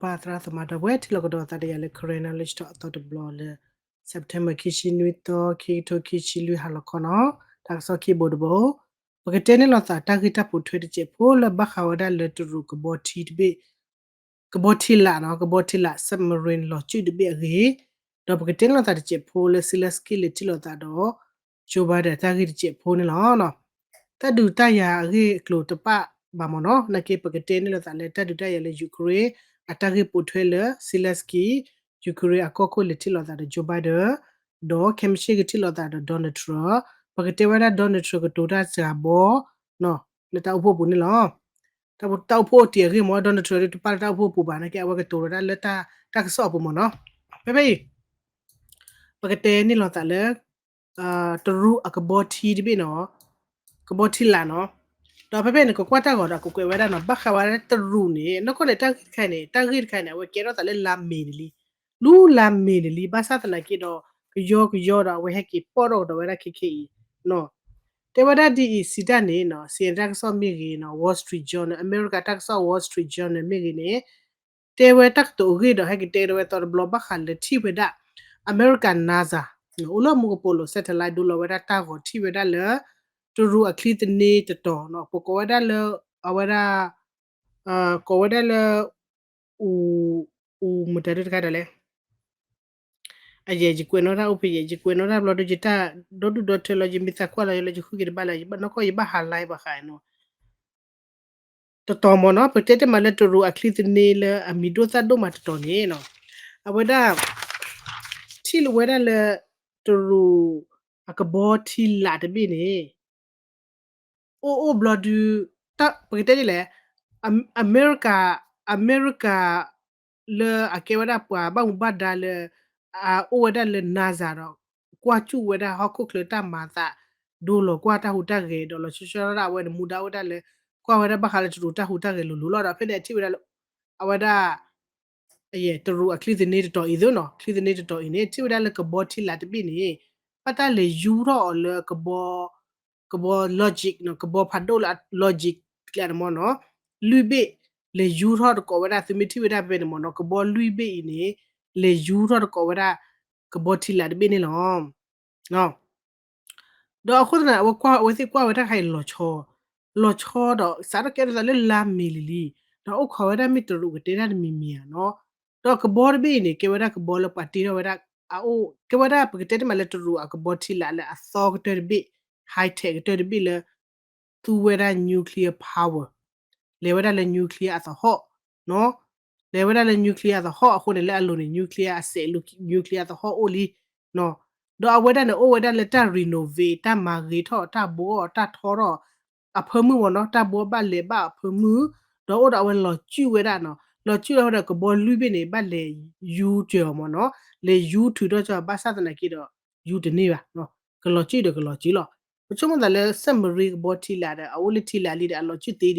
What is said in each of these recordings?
ပၢ်သရၣ်သမါဒီပုၢ်ဝဲၢ် ထံၣ်လိာ်ကဒီးသးဒီးယၤလၢ Karen Knowledge Talk အသီတဘျီလၢ September ခံဆံနွံသီ ခံကထိခံဆံလွံၢ်ဟါလီၤခီနီၤ, တၢ်ကစီၣ်ခံဘိတဘိ, ပကတဲန့ၢ်လိာ်သးတၢ်ဂ့ၢ်တၢ်ပိာ်ထွဲတစဲးဖိလၢဘၣ်ဃးဝဲဒၣ်လၢတရူးကဘီထံတဘ့ၣ် ကဘီထံလာ်နီၤ, ကဘီထံလာ် submarine လီၤစုၣ်တဘ့ၣ်အဂ့ၢ်, ဒီးပကတဲန့ၢ်လိာ်သးတစဲးဖိလၢ Zelenskyy လဲၤထံၣ်လိာ်သးဒီး Joe Biden တၢ်ဂ့ၢ်တစဲးဖိန့ၣ်လီၤ. တၢ်ဒုးတၢ်ယၤအဂ့ၢ်အကျိၤတပာ်ဘၣ်မ့ၢ်နီၤ, နာ်က့ပကတဲန့ၢ်လိာ်သးလၢတၢ်ဒုးတၢ်ယၤလၢ Ukraine အတၢ်ဂ့ၢ်ပိာ်ထွဲလၢ Zelenskyy Ukraine အကီၢ်ခိၣ်လဲၤထံၣ်လိာ်သးဒီး Joe Biden ဒီး ခဲမုၢ်ဆ့ၣ်ကထံၣ်လိာ်သးဒီး Donald Trump, ပကတဲဝဲဒၣ် Donald Trump ကတိၤတၢ်စှၤဘီ လၢတၢ်အိၣ်ဖှိၣ်အပူၤန့ၣ်လီၤ. တၢ်အိၣ်ဖှိၣ်အိၣ်တံၢ်အဂ့ၢ်မ့ၢ် Donald Trump တပာ်လၢတၢ်အိၣ်ဖှိၣ်အပူၤဘၣ် နာ်က့အဝဲကတိၤဝဲဒၣ်လၢတၢ်ကစီၣ်အပူၤမ့ၢ်နီၤ. ဖဲဖဲအံၤ ပကတဲန့ၢ်လိာ်သးလၢ တရူးအကဘီထံတဘ့ၣ်နီၤ, ကဘီထံလာ်နီၤ, ဒီးဖဲဖဲန့ၣ် ကကွၢ်တၢ်ဂီၤဒီးကကွဲးဝဲဒၣ်နီၤ, ဘၣ်ဃးဝဲဒၣ်တရူးန့ၣ် နီၢ်ကီၢ်န့ၣ် တၢ်ဂ့ၢ်တခါန့ၣ် တၢ်ဂ့ၢ်တခါန့ၣ် အဝဲကဲထီၣ်သးလၢလါမ့ၤန့ၣ်လံ, လူလါမ့ၤန့ၣ်လံ, ဘၣ်ဆၣ်သနာ်က့ဒီး ကယီကယီဒီးအဝဲဟဲက့ၤပီၣ်ထီၣ်ကဒီးဝဲဒၣ်ခဲခဲအံၤနီၤ. တဲဝဲဒၣ်ဒ်အံၤ စံးတၢ်န့ၣ်နီၤ, စံးတၢ်ကစီၣ်မ့ၢ်ဂ့ၤနီၤ, Wall Street Journal အမဲရကၤတၢ်ကစီၣ် Wall Street Journal မ့ၢ်ဂ့ၤန့ၣ် တဲဝဲတၢ်ကတိၤအဂ့ၢ်ဒီး ဟဲက့ၤတဲကဒီးဝဲသီတဘျီ ဘၣ်ဃးလၢထံၣ်ဝဲဒၣ် အမဲရကၤ NASA အိၣ်လၢမူကပိာ်လိၤ satellite ဒိလီၤဝဲဒၣ်တၢ်ဂီၤထံၣ်ဝဲဒၣ်လၢ တရူးအချံသန့တတီၤနီၤ, ပကိးဝဲဒၣ်လၢ အဝဲဒၣ် ကိးဝဲဒၣ်လၢ အူ အူမတၤဒုတခါဒီးလဲၣ် အယဲၢ် ယကွဲးနီၣ်တၢ်အိၣ်ဖဲယဲၢ် ယကွဲးနီၣ်တၢ်ဘျီဒီး ယတၢ်ဒီဒူၣ်ဒီထၢလီၤ ယမ့ၢ်သးကွၢ်လီၤယလီၤ ယဃုက့ၤတဘၣ်လၢၤ နီၢ်ကီၢ်ယဘၣ် highlight ဘၣ်ဃးနီၤ. တတီၤမ့ၢ်နီၤ ပတဲတမံၤလၢတရူးအချံသန့လၢအမံၤဒိၣ်သၣ်ဒိၣ်မးတတီၤန့ၣ်နီၤ, အဝဲဒၣ် ထံၣ်လၢဝဲဒၣ်လၢ တရူးအကဘီထံလာ်တဘ့ၣ်န့ၣ် အိၣ်အိၣ်ဘျီဒု ပကတဲဒ်လဲၣ်, အ အမဲရကၤ အမဲရကၤ လၢအကဲဝဲဒၣ်ပှၤဘၣ်မူဘၣ်ဒါလၢ အအိၣ်ဝဲဒၣ်လၢ NASA ဒီး ကွၢ်စူၣ်ဝဲဒၣ်ဟီၣ်ခိၣ်ချၢတၢ်မၤသး ဒိလီၤကွၢ်တၢ်ဟူးတၢ်ဂဲၤဒီး လီၤဆီဆီဒၣ်အဝဲန့ၣ် မူဒါအိၣ်ဝဲဒၣ်လၢ ကွၢ်ဝဲဒၣ်ဘၣ်ဃးလၢတရူးတၢ်ဟူးတၢ်ဂဲၤလိၤလိၤလီၤ. ဒီးဖဲန့ၣ်အထံၣ်ဝဲဒၣ်လၢ အဝဲဒၣ် အယဲၢ် တရူးအချံသန့တတီၤအံၤသ့နီၤ, ချံသန့တတီၤအံၤန့ၣ် ထံၣ်ဝဲဒၣ်လၢကဘီထံလာ်တဘ့ၣ်န့ၣ် ဘၣ်တၢ်လဲၤယူထီၣ်အီၤလၢကဘီ ကဘီ logic နီၤ, ကဘီဖးဒိၣ်လၢ logic ကျဲန့ၣ်မ့ၢ်နီၤ, လွံၢ်ဘ့ၣ် လဲၤယူထီၣ်တကိးဝဲဒၣ် သုမ့ၢ်ထံၣ်ဝဲဒၣ်ဖဲဖဲန့ၣ်မ့ၢ်နီၤ, ကဘီလွံၢ်ဘ့ၣ်အံၤန့ၣ် လဲၤယူထီၣ်တကိးဝဲဒၣ် ကဘီထံလာ်တဘ့ၣ်န့ၣ်လီၤ. ဒီးအဃိသတးန့ၣ် အဝဲကွၢ် အဝဲသ့ၣ်ကွၢ်ဝဲတၢ်ခါအံၤလီၤဆီ, လီၤဆီဒီး စးထီၣ်ကဲထီၣ်သးလၢလါမ့ၤလံလံ, ဒီးအိၣ်ခိးဝဲဒၣ်မ့ၢ်တရူးကတဲတၢ်တမံၤမံၤဧါနီၤ. ဒီးကဘီတဘ့ၣ်အံၤန့ၣ် ကဲဝဲဒၣ်ကဘီလၢပှၤတ့ထီၣ်ဝဲဒၣ် အအိၣ် ကဲဝဲဒၣ်ပကတဲတမံၤလၢတရူးအကဘီထံလာ်လၢအသီကတၢၢ်တဘ့ၣ် high tech ကတၢၢ်တဘ့ၣ်လၢ သူဝဲဒၣ် nuclear power လဲၤဝဲဒၣ်လၢ nuclear အသဟီၣ်နီၤ, လဲၤဝဲဒၣ်လၢ nuclear အသဟီၣ်အဃိန့ၣ် လၢအလိၤန့ၣ် nuclear အစဲး nuclear အသဟီၣ်အိၣ်လံနီၤ. ဒီးအဝဲဒၣ်န့ၣ် အိၣ်ဝဲဒၣ်လၢတၢ် renovate တၢ်မၤဂ့ၤထီၣ် တၢ်ဘှီအီၤ တၢ်ထီထီၣ် အဖၢမုၢ်မ့ၢ်နီၤ, တၢ်ဘှီဘၣ်လဲၤဘၣ်အဖၢမုၢ်, ဒီးအိၣ်ဒီးအဝဲလီၤစုၣ်ဝဲဒၣ်နီၤ, လီၤစုၣ်လီၤဝဲဒီးကဘီလွံၢ်ဘ့ၣ်န့ၣ် ဘၣ်လဲၤယူစၢၤအီၤမ့ၢ်နီၤ, လဲၤယူထုးထီၣ်စၢၤ ဘၣ်ဆၣ်သနာ်က့ဒီး ယူတန့ၢ်ဘၣ်, ကလီၤစုၣ်ဒီးကလီၤစုၣ်လီၤ. ပဆိကမိၣ်သးလၢ submarine ကဘီထံလာ်ဒီး အအိၣ်လၢထံလာ်လံဒီး အလီၤစုၣ်သ့ဒီး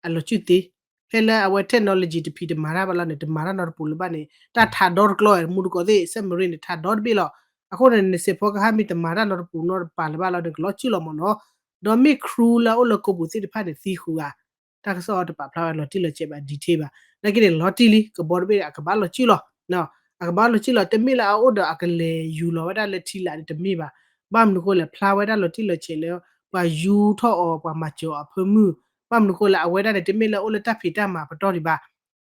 အလီၤစုၣ်သ့, ဖဲလၢအဝဲ technology တဖံးတမၤတၢ်ဘၣ်လီၤန့ၣ် တမၤတၢ်နီတပူၤလၢၤဘၣ်န့ၣ် တၢ်ထးဒီတကျီ မူတကိးသ့ၣ် submarine န့ၣ် ထးဒီတဘ့ၣ်လီၤ. အဃိန့ၣ် နစဲးဖီကဟၣ်မ့ၢ်တမၤတၢ်နီတပူၤနီတပၤလၢၤဘၣ်လီၤန့ၣ် ကလီၤစုၣ်လီၤမ့ၢ်နီၤ. ဒီးမ့ၢ် crew လၢအအိၣ်လၢကိးပူၤသ့ၣ်တဖၣ်န့ၣ် သံဃုာ်ဧါ, တၢ်ကစီၣ်တပာ်ဖျါဝဲလီၤတံၢ်လီၤဆဲးဘၣ် detail ဘၣ်. နာ်က့န့ၣ် လီၤတံၢ်လံ ကဘီတဘ့ၣ်န့ၣ် အကဘၣ်လီၤစုၣ်လီၤ အကဘၣ်လီၤစုၣ်လီၤ တမ့ၢ်လၢအအိၣ်ဒီးအကလဲၤယူၤလီၤဝဲဒၣ်လၢထံလာ်န့ၣ်တမ့ၢ်ဘၣ်. ဘၣ်မနုၤဃိလဲၣ် ဖျါဝဲဒၣ်လီၤတံၢ်လီၤဆဲးလၢ ပှၤယူထီၣ်အီၤ ပှၤမၤစၢၤအီၤအဖၢမုၢ်, ဘၣ်မနုၤဃိလဲၣ် အဝဲဒၣ်န့ၣ် တမ့ၢ်လၢအိၣ်လၢတၢ်ဖံးတၢ်မၤပတီၢ်ဒံးဘၣ်,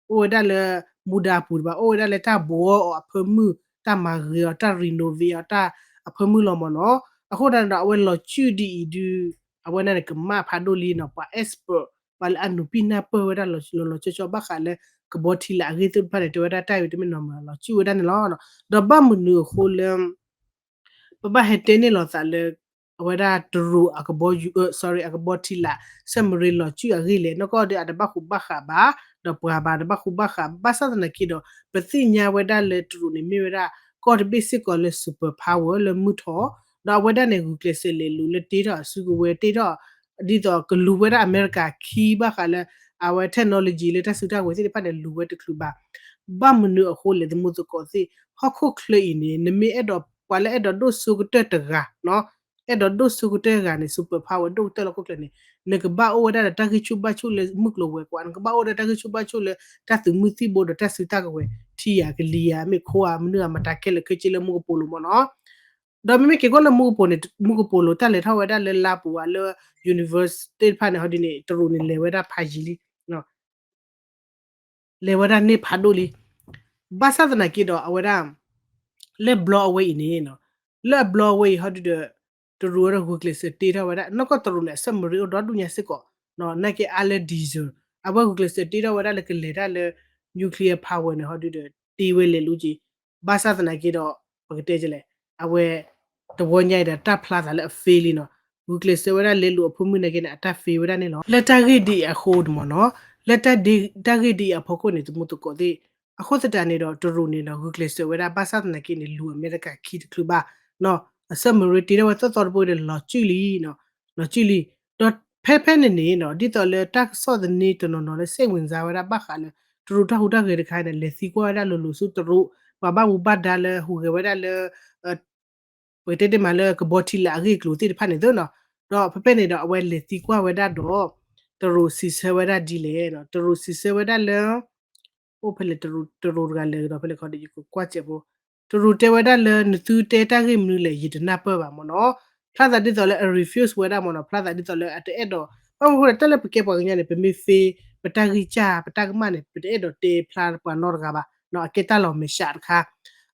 အိၣ်ဝဲဒၣ်လၢ မူဒါအပူၤဒံးဘၣ်, အိၣ်ဝဲဒၣ်လၢတၢ်ဘှီအီၤအဖၢမုၢ်, တၢ်မၤဂ့ၤအီၤ, တၢ် renovate အီၤ တၢ်အဖၢမုၢ်လီၤမ့ၢ်နီၤ. အဃိသတးဒီး အဝဲလီၤစုၣ်ဒ်အံၤဒုး အဝဲဒၣ်န့ၣ် ကမၣ်ဖးဒိၣ်လံနီၤ, ပှၤ expert ပှၤလၢအနုာ်ပံၢ်နၢ်ပၢၢ်ဝဲဒၣ်လီၤလီၤဆီဆီဘၣ်ဃးလၢ ကဘီထံလာ်အဂ့ၢ်သ့ၣ်တဖၣ်န့ၣ် တဲဝဲဒၣ်တၢ်အံၤတမ့ၢ်နီၤမး လီၤစုၣ်ဝဲဒၣ်န့ၣ်လီၤ. ဒီးဘၣ်မနုၤအဃိလၢ ပဘၣ်ဟဲတဲန့ၢ်လီၤသးလၢ အဝဲဒၣ်တရူးအကဘီယူၤ sorry အကဘီထံလာ် submarine လီၤစုၣ်အဂ့ၢ်လဲၣ်, နီၢ်ကီၢ်ဒီးအတဘၣ်ဃူဘၣ်ဃးဘၣ်, ဒီးပှၤဘၣ်တဘၣ်ဃူဘၣ်ဃး, ဘၣ်ဆၣ်သနာ်က့ဒီး ပသ့ၣ်ညါဝဲဒၣ်လၢတရူးန့ၣ်မ့ၢ်ဝဲဒၣ် ကီၢ်တဘ့ၣ်စ့ၢ်ကီးလၢ super power လၢမုၢ်ထီၣ်, ဒီးအဝဲဒၣ်န့ၣ် ဂုာ်ကျဲးစၢးလဲၤလူၤလၢတ့ထီၣ်အစုကဝဲၤတ့ထီၣ် ဒ်သိးကလူၤဝဲဒၣ်အမဲရကၤခံဘၣ်ဃးလၢ အဝဲ technology လၢတၢ်စုတၢ်ဝဲၤသ့ၣ်တဖၣ်န့ၣ် လူၤဝဲတချုးဘၣ်. ဘၣ်မနုၤအဃိလဲၣ် သမူသကိးသ့ၣ် ဟီၣ်ခိၣ်ချၢအံၤန့ၣ် နမ့ၢ်အဲၣ်ဒိး ပှၤလၢအဲၣ်ဒိးဒိၣ်စိကတၢၢ်တဂၤနီၤ, အဲၣ်ဒိးဒိၣ်စိကတၢၢ်ဂၤန့ၣ် super power ဒိၣ်ကတၢၢ်လီၤ ဟီၣ်ခိၣ်ချၢန့ၣ် နကဘၣ်အိၣ်ဝဲဒၣ်ဒီးတၢ်ဂံၢ်ဆူၣ်ဘါဆူၣ်လၢမုၢ်ကျိၤဝဲၤကွာ်, နကဘၣ်အိၣ်ဒီးတၢ်ဂံၢ်ဆူၣ်ဘါဆူၣ်လၢတၢ်သုးမုၢ်သံၣ်ဘိဒီးတၢ်စုတၢ်ကဝဲၤ, ထံဧါ ကလံၤဧါ မ့ၢ်ခိဧါ မနုၤဧါ မတၤခဲလၢာ်ခဲဆ့လၢမူကပိာ်လိၤမ့ၢ်နီၤ. ဒီးမ့မ့ၢ်က့ၤကွၢ်လၢမူကပိာ်န့ၣ် မူကပိာ်လိၤတၢ်လဲၤထီၣ်ဝဲဒၣ်လၢလါပူၤဧါ လၢ university သ့ၣ်တဖၣ်န့ၣ် ဟီဒ်န့ၣ် တရူးန့ၣ်လဲၤဝဲဒၣ်ဖးယံၤလံ လဲၤဝဲဒၣ်န့ၢ်ဖးဒိၣ်လံ. ဘၣ်ဆၣ်သနာ်က့ဒီး အဝဲဒၣ် လၢဘျီအဝဲအံၤန့ၣ် လၢအဘျီအဝဲအံၤ ဟီဒုဒီး တရူးဝဲဒၣ်ဂုာ်ကျဲးစၢးတ့ထီၣ်ဝဲဒၣ် နီၢ်ကီၢ်တရူးန့ၣ် အ submarine အိၣ်ဒီဒူၣ်ညါစ့ၢ်ကီး နာ်က့အါလၢ diesel အဝဲဂုာ်ကျဲးစၢးတ့ထီၣ်ဝဲဒၣ်လၢကလဲၤတၢ်လၢ nuclear power န့ၣ် ဟီဒုဒီး တ့ဝဲလဲၤလိၤက့ၤ ဘၣ်ဆၣ်သနာ်က့ဒီး ပကတဲလဲၣ် အဝဲ တဝီညါအံၤဒီးတၢ်ဖျါသးလၢအ fail လံနီၤ. ဂုာ်ကျဲးစၢးဝဲဒၣ်လဲၤလိၤအဖိမုၣ်နာ်က့န့ၣ် အတၢ် fail ဝဲဒၣ်န့ၣ်လီၤ. လၢတၢ်ဂ့ၢ်ဒ်အံၤအဃိမ့ၢ်နီၤ လၢတၢ်ဂ့ၢ်ဒ်အံၤအဖီခိၣ်န့ၣ် သမူသကိးသ့ၣ် အဃိသတးန့ၣ်ဒီး တရူးန့ၣ်ဒီး ဂုာ်ကျဲးစၢးဝဲဒၣ် ဘၣ်ဆၣ်သနာ်က့န့ၣ် လူၤအမဲရကၤခံတချုးဘၣ် အ submarine တ့ထီၣ်ဝဲသီသီတဘိဒီး လီၤစုၣ်လံ လီၤစုၣ်လံ. ဒီးဖဲဖဲန့ၣ်န့ၣ်နီၤ ဒ်သိးလၢတၢ်ကစီၣ်သန့တနီၤနီၤလၢ စိတ်ဝင်စား ဝဲဒၣ်ဘၣ်ဃးလၢ တရူးတၢ်ဟူးတၢ်ဂဲၤတခါန့ၣ် လဲၤသံကွၢ်ဝဲဒၣ်လိၤလိၤဆူတရူး ပှၤဘၣ်မူဘၣ်ဒါလၢဟူးဂဲၤဝဲဒၣ်လၢ ပကတဲတ့ၢ်မးလၢကဘီထံလာ်အဂ့ၢ်အကျိၤသ့ၣ်တဖၣ်န့ၣ်သ့နီၤ. ဒီးဖဲဖဲန့ၣ်ဒီး အဝဲလဲၤသံကွၢ်ဝဲဒၣ်ဒီး တရူးစံးဆၢဝဲဒၣ်ဒ်လဲၣ်နီၤ. တရူးစံးဆၢဝဲဒၣ်လၢ အိၣ်ဖဲလဲၣ် တရူးတဂၤလဲၤကဒီးဖဲလဲၣ်ခီဒီး ယကကွၢ်စဲးဖိ တရူးတဲဝဲဒၣ်လၢ နသုတဲတၢ်ဂ့ၢ်မနုၤလဲၣ် ယတနၢ်ပၢၢ်ဘၣ်မ့ၢ်နီၤ. ဖျါသးဒ်သိးလၢအ refuse ဝဲဒၣ်မ့ၢ်နီၤ ဖျါသးဒ်သိးလၢအတအဲၣ်ဒိး ဘၣ်မနုၤအဃိလဲၣ် တၢ်လၢပကဲပှၤကညီန့ၣ် ပမ့ၢ် fail ပတၢ်ဂံၢ်စၢ် ပတၢ်ကမၣ်န့ၣ် ပတအဲၣ်ဒိးတဲဖျါပှၤနီတဂၤဘၣ်နီၤ အကဲတၢ်လီၤမဲာ်ဆှးတခါ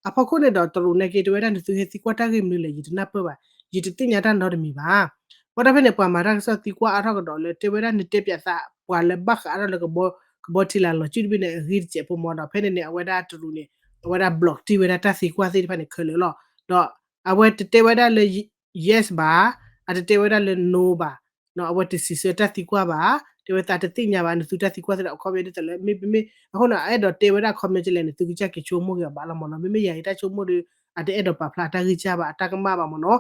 အဖီခိၣ်န့ၣ်ဒီး တရူးနာ်က့တဲဝဲဒၣ် နသုဟဲသံကွၢ်တၢ်ဂ့ၢ်မနုၤလဲၣ် ယတနၢ်ပၢၢ်ဘၣ် ယတသ့ၣ်ညါတၢ်နီတမံၤဘၣ်. ဘၣ်ဆၣ်ဖဲန့ၣ် ပှၤမၤတၢ်ကစီၣ်သံကွၢ်အါထီၣ်ကဒီးလၢ တဲဝဲဒၣ် နတဲပၠးသးပှၤလၢဘၣ်ဃးအါထီၣ်လၢ ကဘီထံလာ်လီၤစုၣ်တဘ့ၣ်န့ၣ် အဂ့ၢ်တစဲးဖိမ့ၢ်ဒီး ဖဲန့ၣ်န့ၣ် အဝဲဒၣ်တရူးန့ၣ် အဝဲဒၣ် block တ့ၢ်ဝဲဒၣ်တၢ်သံကွၢ်သ့ၣ်တဖၣ်န့ၣ်ခဲလၢာ်လီၤ. ဒီးအဝဲတတဲဝဲဒၣ်လၢ yes ဘၣ်, အတတဲဝဲဒၣ်လၢ no ဘၣ်, အဝဲတစံးဆၢတၢ်သံကွၢ်ဘၣ်, တဲဝဲသးတသ့ၣ်ညါဘၣ် နသုတၢ်သံကွၢ်သ့ၣ်ဒီး အခီပညီဒ်သိးလၢ မ့မ့ၢ် အဃိန့ၣ် အအဲၣ်ဒိးတဲဝဲဒၣ်အခီပညီကလဲၣ် နသုကစၢ်က့ၤဆိကမိၣ်က့ၤအီၤဘၣ်လီၤမ့ၢ်နီၤ. မ့မ့ၢ်ယၤအံၤတၢ်ဆိကမိၣ်ဒီး အတအဲၣ်ဒိးပာ်ဖျါအတၢ်ဂံၢ်စၢ်ဘၣ် အတၢ်ကမၣ်ဘၣ်မ့ၢ်နီၤ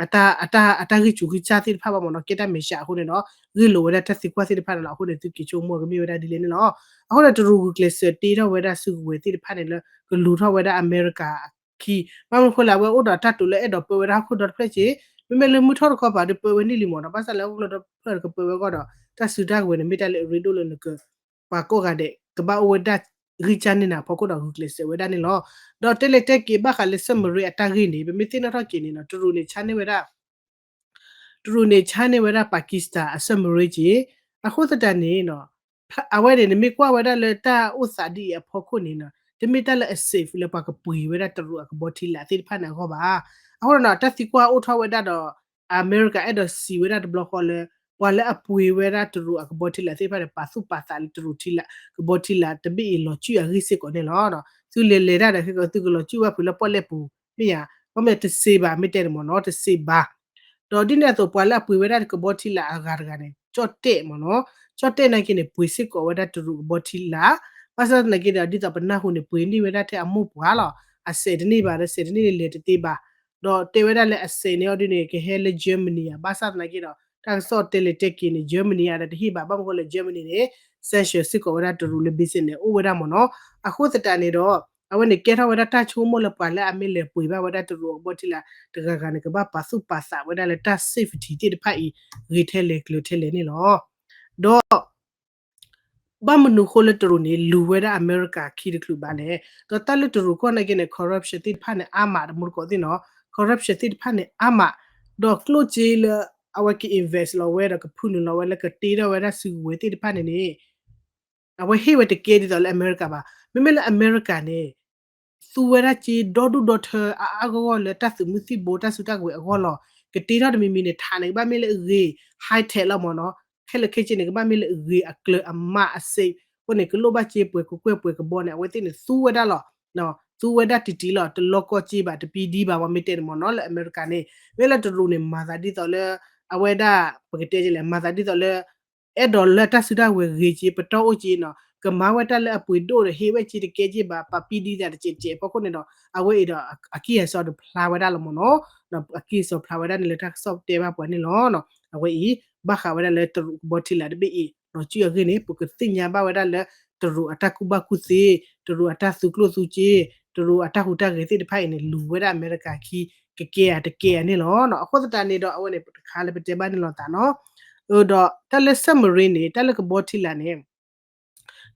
အတၢ် အတၢ်ဂံၢ်ဆူၣ်ဂံၢ်စၢ်သ့ၣ်တဖၣ်ဘၣ်မ့ၢ်နီၤ ကဲတၢ်မဲာ်ဆှးအဃိန့ၣ်ဒီး ဂ့ၢ်လိာ်ဝဲဒၣ်တၢ်သံကွၢ်သ့ၣ်တဖၣ်န့ၣ်လီၤ. အဃိန့ၣ် သုက့ၤဆိကမိၣ်ကမ့ၢ်ဝဲဒၣ်ဒ်လဲၣ်န့ၣ်လီၤ. အဃိန့ၣ် တရူးဂုာ်ကျဲးစၢးတ့ထီၣ်ဝဲဒၣ်စုကဝဲၤသ့ၣ်တဖၣ်န့ၣ်လၢ ကလူၤထီၣ်ဝဲဒၣ်အမဲရကၤအခံ ဘၣ်မနုၤအဃိလဲၣ် အဝဲအိၣ်ဒီးတၢ်တိာ်လၢအဲၣ်ဒိးပၢဝဲဒၣ်ဟီၣ်ခိၣ်ဒီတဖျၢၣ်က့ မ့မ့ၢ်လၢမုၢ်ထီၣ်တခီပၤဒီးပၢဝဲန့ၢ်လံမ့ၢ်နီၤ ဘၣ်ဆၣ်လၢဟီၣ်ခိၣ်ဒီတဖျၢၣ်ကပၢဝဲအဂီၢ်ဒီး တၢ်စုတၢ်ကဝဲၤန့ၣ် မ့ၢ်တၢ်လၢအရ့ဒိၣ်လၢနက ပှၤကိးဂၤဒဲး ကဘၣ်အိၣ်ဝဲဒၣ်ဂံၢ်စၢ်န့ၢ်နၤဖီခိၣ်ဒီးဂုာ်ကျဲးစၢးဝဲဒၣ်န့ၣ်လီၤ. ဒီးတဲလဲၤတဲက့ၤဘၣ်ဃးလၢ submarine အတၢ်ဂ့ၢ်န့ၣ် ပမ့ၢ်သ့ၣ်နီၣ်ထီၣ်က့ၤန့ၣ်နီၤ တရူးန့ၣ်ဆါန့ၢ်ဝဲဒၣ် တရူးန့ၣ်ဆါန့ၢ်ဝဲဒၣ် Pakistan အ submarine က့ အဃိသတးန့ၣ်နီၤ အဝဲန့ၣ် နမ့ၢ်ကွၢ်ဝဲဒၣ်လၢတၢ်အိၣ်သးဒ်အံၤအဖီခိၣ်န့ၣ်နီၤ တမ့ၢ်တၢ်လၢအ safe လၢပှၤကပှ့ၤဝဲဒၣ်တရူးအကဘီထံလာ်သ့ၣ်တဖၣ်န့ၣ်အဂီၢ်ဘၣ်. အဃိဒီးနီၤ တၢ်သံကွၢ်အိၣ်ထီၣ်ဝဲဒၣ်ဒီး အမဲရကၤအဲၣ်ဒိးစံးဝဲဒၣ်တဘျီဃီလၢ ပှၤလၢအပှ့ၤဝဲဒၣ်တရူးအကဘီထံလာ်သ့ၣ်တဖၣ်န့ၣ် ပာ်သူၣ်ပာ်သးလၢတရူးထံလာ် ကဘီထံလာ်တဘ့ၣ်အံၤလီၤစုၣ်အဂ့ၢ်စ့ၢ်ကီးန့ၣ်လီၤ. သုလဲၤလဲၤတၢ်ဒီး ခဲကသုကလီၤစုၣ်ဘၣ်ဖုးလၢပီၣ်လဲၣ်ပူၤ မ့ၢ်ဧါ, ဘၣ်မနုၤတစ့ဘၣ် မ့ၢ်တဲန့ၣ်မ့ၢ်နီၤ တစ့ဘၣ်. ဒီးဒ်န့ၣ်အသိး ပှၤလၢအပှ့ၤဝဲဒၣ်ကဘီထံလာ်အဂၤတဂၤန့ၣ် ကၠီၣ်တဲၣ်မ့ၢ်နီၤ, ကၠီၣ်တဲၣ်နာ်က့န့ၣ် ပှ့ၤစ့ၢ်ကီးဝဲဒၣ်တရူးကဘီထံလာ်, ဘၣ်ဆၣ်သနာ်က့ဒီး ဒ်သိးပနၢ်ဟူန့ၣ် ပှ့ၤန့ၢ်ဝဲဒၣ်ထဲအမိၢ်ပှၢ်လီၤ. အစဲးတန့ၢ်ဘၣ်ဒီး စဲးတန့ၢ်န့ၣ်လဲၤတသ့ဘၣ်. ဒီးတဲဝဲဒၣ်လၢအစဲးန့ၣ်အီၤဒ်န့ၣ် ကဟဲလၢ Germany ဧါ, ဘၣ်ဆၣ်သနာ်က့ဒီး တၢ်ကစီၣ်တဲလဲၤတဲက့ၤန့ၣ် Germany ဧါဒီးတဟ့ၣ်ဘၣ်, ဘၣ်မနုၤဃိလၢ Germany န့ၣ် sanction စ့ၢ်ကီးဝဲဒၣ်တရူးလၢ business န့ၣ် အိၣ်ဝဲဒၣ်မ့ၢ်နီၤ. အဃိသတးန့ၣ်ဒီး အဝဲန့ၣ်ကဲထီၣ်ဝဲဒၣ်တၢ်ဆိကမိၣ်လၢပှၤလၢအမ့ၢ်လဲၤပှ့ၤဘၣ်ဝဲဒၣ်တရူးအကဘီထံလာ်တဂၤဂၤန့ၣ် ကဘၣ်ပာ်သူၣ်ပာ်သးဝဲဒၣ်လၢတၢ် safety သ့ၣ်တဖၣ်အံၤ ဂ့ၤထဲလဲၣ်ကျၢၤထဲလဲၣ်န့ၣ်လီၤ. ဒီး ဘၣ်မနုၤဃိလၢတရူးန့ၣ် လူၤဝဲဒၣ်အမဲရကၤခံတချုးဘၣ်လဲၣ်. ဒီးတၢ်လၢတရူးကီၢ်နာ်က့န့ၣ် corruption သ့ၣ်တဖၣ်န့ၣ် အါမး တမူတကိးသ့ၣ်နီၤ, corruption သ့ၣ်တဖၣ်န့ၣ် အါမး, ဒီးကျိၣ်စ့လၢ အဝဲက invest လီၤဝဲဒီးကဖုနုာ်လီၤဝဲလၢကတ့ထီၣ်ဝဲဒၣ်စုကဝဲၤသ့ၣ်တဖၣ်န့ၣ်န့ၣ် အဝဲဟ့ၣ်ဝဲတကဲဒ်သိးလၢအမဲရကၤဘၣ်. မ့မ့ၢ်လၢအမဲရကၤန့ၣ် သူဝဲဒၣ်စ့ဒီဒူၣ်ဒီထၢအါအါဂီၢ်ဂီၢ်လၢတၢ်သုးမုၢ်သံၣ်ဘိတၢ်စုတၢ်ကဝဲၤအဂီၢ်လီၤ. ကတ့ထီၣ်တမံၤမံၤန့ၣ် ထးန့ၣ် ကဘၣ်မ့ၢ်လၢအဂ့ၤ high tech လီၤမ့ၢ်နီၤ, ခဲလၢာ်ခဲဆ့န့ၣ် ကဘၣ်မ့ၢ်လၢအဂ့ၤအကျၢၤအမးအစ့း, အဃိန့ၣ် ကလိၣ်ဘၣ်စ့ပှဲၤကကွဲၢ်ပှဲၤကဘီန့ၣ် အဝဲသ့ၣ်န့ၣ် သူဝဲဒၣ်လီၤ. သူဝဲဒၣ်တံၢ်တံၢ်လီၤ, တလီကီစ့ဘၣ် တပံဒံဘၣ် မ့မ့ၢ်တဲန့ၣ်မ့ၢ်နီၤ လၢအမဲရကၤန့ၣ်. မ့ၢ်လၢတရူးန့ၣ် မၤသးဒ်သိးလၢ အဝဲဒၣ် ပကတဲလဲၣ် မၤသးဒ်သိးလၢ အဲၣ်ဒိးလၢတၢ်စုတၢ်ကဝဲၤဂ့ၤက့ ပတီၢ်အိၣ်က့နီၤ, ကမၤဝဲတၢ်လၢအပှ့ၤဒိၣ်ဒီး ဟ့ၣ်ဝဲစ့တကဲက့ဘၣ် ပပံဒံသးတစဲးစဲးအဖီခိၣ်န့ၣ်ဒီး အဝဲအံၤဒီး အကံၢ်အစီတဖျါဝဲဒၣ်လီၤမ့ၢ်နီၤ, အကံၢ်အစီဖျါဝဲဒၣ်န့ၣ်လၢတၢ်ကစီၣ်တဲဘၣ်ပှၤန့ၣ်လီၤ. အဝဲအံၤ ဘၣ်ဃးဝဲဒၣ်လၢတရူးကဘီထံလာ်တဘ့ၣ်အံၤ လီၤစုၣ်အဂ့ၢ်န့ၣ် ပကသ့ၣ်ညါဘၣ်ဝဲဒၣ်လၢ တရူးအတၢ်ကူၣ်ဘၣ်ကူၣ်သ့, တရူးအတၢ်သူကျိၣ်သူစ့, တ တရူးအတၢ်ဟူးတၢ်ဂဲၤသ့ၣ်တဖၣ်အံၤန့ၣ် လူၤဝဲဒၣ်အမဲရကၤခံ ကကဲဧါတကဲဧါန့ၣ်လီၤ. အဃိသတးန့ၣ်ဒီး အဝဲန့ၣ်တခါလၢပတဲဘၣ်န့ၣ်လိာ်သးနီၤ. ဒီးတၢ်လၢ submarine န့ၣ် တၢ်လၢကဘီထံလာ်န့ၣ် ဒ်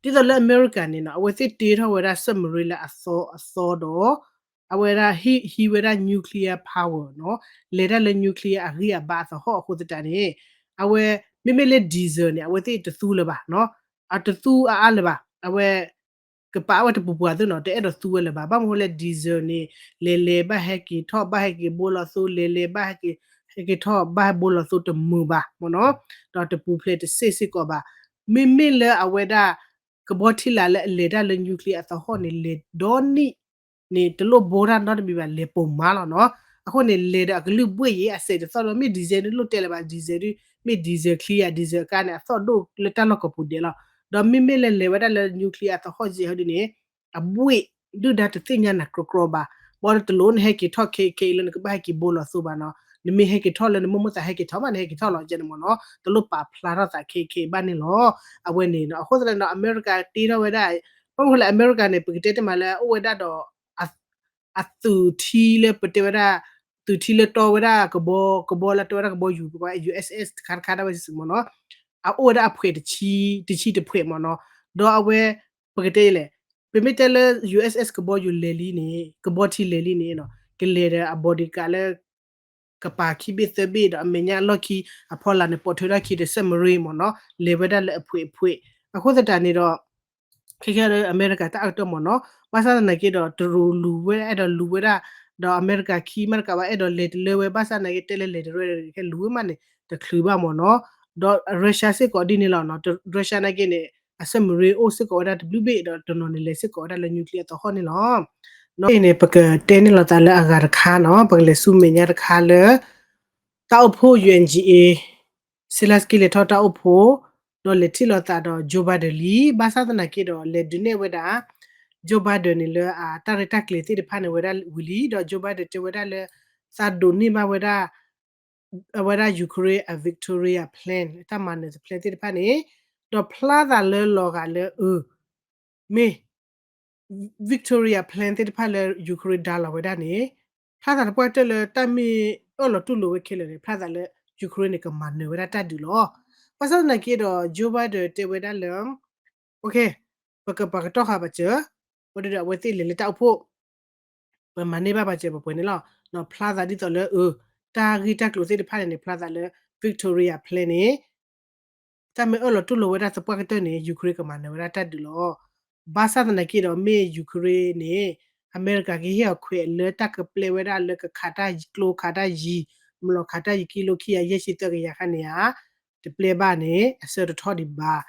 သိးလၢအမဲရကၤန့ၣ်နီၤ အဝဲသ့ၣ်တ့ထီၣ်ဝဲဒၣ် submarine လၢအသီအသီဒီး အဝဲဒၣ်ဟံးဝဲဒၣ် nuclear power နီၤ, လဲၤတၢ်လၢ nuclear အဂံၢ်အဘါအသဟီၣ်အဃိသတးန့ၣ် အဝဲ မ့မ့ၢ်လၢ diesel န့ၣ် အဝဲသ့ၣ်တသူလၢၤဘၣ်နီၤ, အတသူအါအါလၢၤဘၣ်, အဝဲ ကပာ်ဝဲတပူၤပှၤသ့နီၤ, တအဲၣ်ဒိးသူဝဲလၢၤဘၣ်. ဘၣ်မနုၤလဲၣ် diesel န့ၣ် လဲၤလဲၤဘၣ်ဟဲက့ၤထီၣ် ဘၣ်ဟဲက့ၤဘိလီၤသိ လဲၤလဲၤဘၣ်ဟဲက့ၤ ဟဲက့ၤထီၣ်ဘၣ်ဟဲဘိလီၤသိတမုာ်ဘၣ်မ့ၢ်နီၤ, ဒီးတပူၤဖျဲးတစ့ၢ်စ့ၢ်ကီးဘၣ်. မ့မ့ၢ်လၢအဝဲဒၣ် ကဘီထံလာ်လၢအလဲၤတၢ်လၢ nuclear အသဟီၣ်န့ၣ် လဲၤဒီနံၣ်န့ၣ် တလိၣ်ဘိတၢ်နီတမံၤဘၣ် လဲၤပိာ်မးလီၤနီၤ. အဃိန့ၣ် လဲၤဒီးအကလုၢ်ဘှ့ၣ်ယံၤအစဲးတသီၣ်ဒီး မ့ၢ် diesel ဒုးလိၣ်တဲလၢၤဘၣ် diesel ဒုး မ့ၢ် diesel ချံယၤ diesel အကါန့ၣ် အသီၣ်ဒိၣ်လၢတၢ်လီၢ်ကိးပူၤဒဲးလီၤ. ဒီးမ့မ့ၢ်လၢလဲၤဝဲဒၣ်လၢ nuclear အသဟီၣ်ယဲၢ်ဟီဒုန့ၣ် အဘှ့ၣ်ဒုၣ်ဒါတသ့ၣ်ညါနၤကြီကြီဘၣ်. ဘၣ်ဒီးတလိၣ်နဟဲက့ၤထီၣ်ခဲအံၤခဲအံၤလၢနကဘၣ်ဟဲက့ၤဘိလီၤသိဘၣ်နီၤ. နမ့ၢ်ဟဲက့ၤထီၣ်လၢနမိၢ်မိၢ်သးဟဲက့ၤထီၣ်မး နဟဲက့ၤထီၣ်လီၤကဲန့ၣ်မ့ၢ်နီၤ, တလိၣ်ပာ်ဖျါထီၣ်သးခဲအံၤခဲအံၤဘၣ်န့ၣ်လီၤ. အဝဲန့ၣ်နီၤ အဃိသတးန့ၣ်ဒီး အမဲရကၤတ့ထီၣ်ဝဲဒၣ် ဘၣ်မနုၤဃိလဲၣ် အမဲရကၤန့ၣ် ပကတဲတ့ၢ်မးလၢအအိၣ်ဝဲဒၣ်ဒီး အသုးထံလၢပတဲဝဲဒၣ် သုးထံလၢတီဝဲဒၣ်ကဘီ ကဘီလၢတဲဝဲဒၣ်ကဘီယူၤ ပကွၢ် USS တခါတခါဒၣ်ဝဲစ့ၢ်ကီးမ့ၢ်နီၤ, အအိၣ်ဝဲဒၣ်အဖှဲးတဆံ တဆံတဖှဲးမ့ၢ်နီၤ, ဒီးအဝဲ ပကတဲလဲၣ် ပမ့ၢ်တဲလၢ USS ကဘီယူၤလဲၤလံန့ၣ် ကဘီထံလဲၤလံန့ၣ် ကလဲၤဒီးအ bodyguard လၢ ကပၤခံဘ့ၣ်သၢဘ့ၣ်ဒီးအမဲာ်ညါအလီၢ်ခံ အဖီလာ်န့ၣ် ပိာ်ထွဲထီၣ်ခံဒီး submarine မ့ၢ်နီၤ, လဲၤဝဲဒၣ်လၢအဖှဲးအဖှဲး, အဃိသတးန့ၣ်ဒီး ခဲခဲဒီးအမဲရကၤတၢ်အကတၢၢ်မ့ၢ်နီၤ, ဘၣ်ဆၣ်သနာ်က့ဒီး တရူးလူၤဝဲဒၣ်အဲၣ်ဒိးလူၤဝဲဒၣ်, ဒီးအမဲရကၤခံမ့ၢ်တကးဘၣ် အဲၣ်ဒိးလဲၤတလၢဝဲ ဘၣ်ဆၣ်သနာ်က့ တဲလၢလဲၤတရၢ ခဲလူၤဝဲမးန့ၣ် တချုးဘၣ်မ့ၢ်နီၤ, ဒီး Russia စ့ၢ်ကီးဒ်န့ၣ်လီၤနီၤ, Russia နာ်က့န့ၣ် အ submarine အိၣ်စ့ၢ်ကီးဝဲဒၣ်တဘျုးဘ့ၣ် ဒီးတနီၤန့ၣ်လဲၤစ့ၢ်ကီးဝဲဒၣ်လၢ nuclear အသဟီၣ်န့ၣ်လီၤ. အံၤန့ၣ် ပကတဲန့ၢ်လိာ်သးလၢအဂၤတခါနီၤ, ပကလဲၤဆူမဲာ်ညါတခါလၢ တၢ်အိၣ်ဖှိၣ် UNGA Zelensky လဲၤထီၣ်တၢ်အိၣ်ဖှိၣ်, ဒီးလဲၤထံၣ်လိာ်သးဒီး Joe Biden လံ, ဘၣ်ဆၣ်သနာ်က့ဒီး လဲၤဒုးနဲၣ်ဝဲဒၣ် Joe Biden န့ၣ်လၢအတၢ်ရဲၣ်တၢ်ကျဲၤသ့ၣ်တဖၣ်န့ၣ်ဝဲဒၣ်ဝံၤလံ, ဒီး Joe Biden တဲဝဲဒၣ်လၢ သးဒိးန့ၢ်ဘၣ်ဝဲဒၣ် အဝဲဒၣ် Ukraine အ Victoria plan တၢ်မၤနၢၤ plan သ့ၣ်တဖၣ်န့ၣ်, ဒီးဖျါသးလၢလီၤဂာ်လၢအ မ့ၢ် Victoria plan သ့ၣ်တဖၣ်လၢ Ukraine ဒါလီၤဝဲဒၣ်န့ၣ်, ဖျါသးတပှၢ်တၢၢ်လၢတၢ်မ့ၢ်အၢၣ်လီၤတူၢ်လိာ်ဝဲခဲလၢာ်န့ၣ် ဖျါသးလၢ Ukraine န့ၣ် ကမၤနၢၤဝဲဒၣ်တၢ်ဒုးလီၤ. ဘၣ်ဆၣ်သနာ်က့ဒီး Joe Biden တဲဝဲဒၣ်လၢ ပကပာ်ကတီၢ်ဃာ်ပစၢၤ, ဝဲဒၣ်ဒီးအဝဲသ့ၣ်လဲၤလၢတၢ်အိၣ်ဖှိၣ် ပမၤန့ၢ်ဘၣ်ပစၢၤပှဲၤပှဲၤန့ၣ်လီၤ. ဖျါသးဒ်သိးလၢ အ တၢ်ဂ့ၢ်တၢ်ကျိၤသ့ၣ်တဖၣ်န့ၣ်န့ၣ် ဖျါသးလၢ Victoria plan န့ၣ် တၢ်မ့ၢ်အၢၣ်လီၤတူၢ်လိာ်ဝဲဒၣ်သပှၢ်ကတၢၢ်န့ၣ် Ukraine ကမၤနၢၤဝဲဒၣ်တၢ်ဒုးလီၤ. ဘၣ်ဆၣ်သနာ်က့ဒီးမ့ၢ် Ukraine န့ၣ် အမဲရကၤကဟ့ၣ်အီၤခွဲးလၢတၢ်ကပျဲဝဲဒၣ်လၢကခးတၢ်ကျိခးတၢ်ယံၤ, မလီၤခးတၢ်ယံၤ ကံလိခံကယၤယဲၢ်ဆံသၢကယၤခါန့ၣ်ဧါ, တပျဲဘၣ်န့ၣ် အဆၢတထီၣ်ဒံးဘၣ်.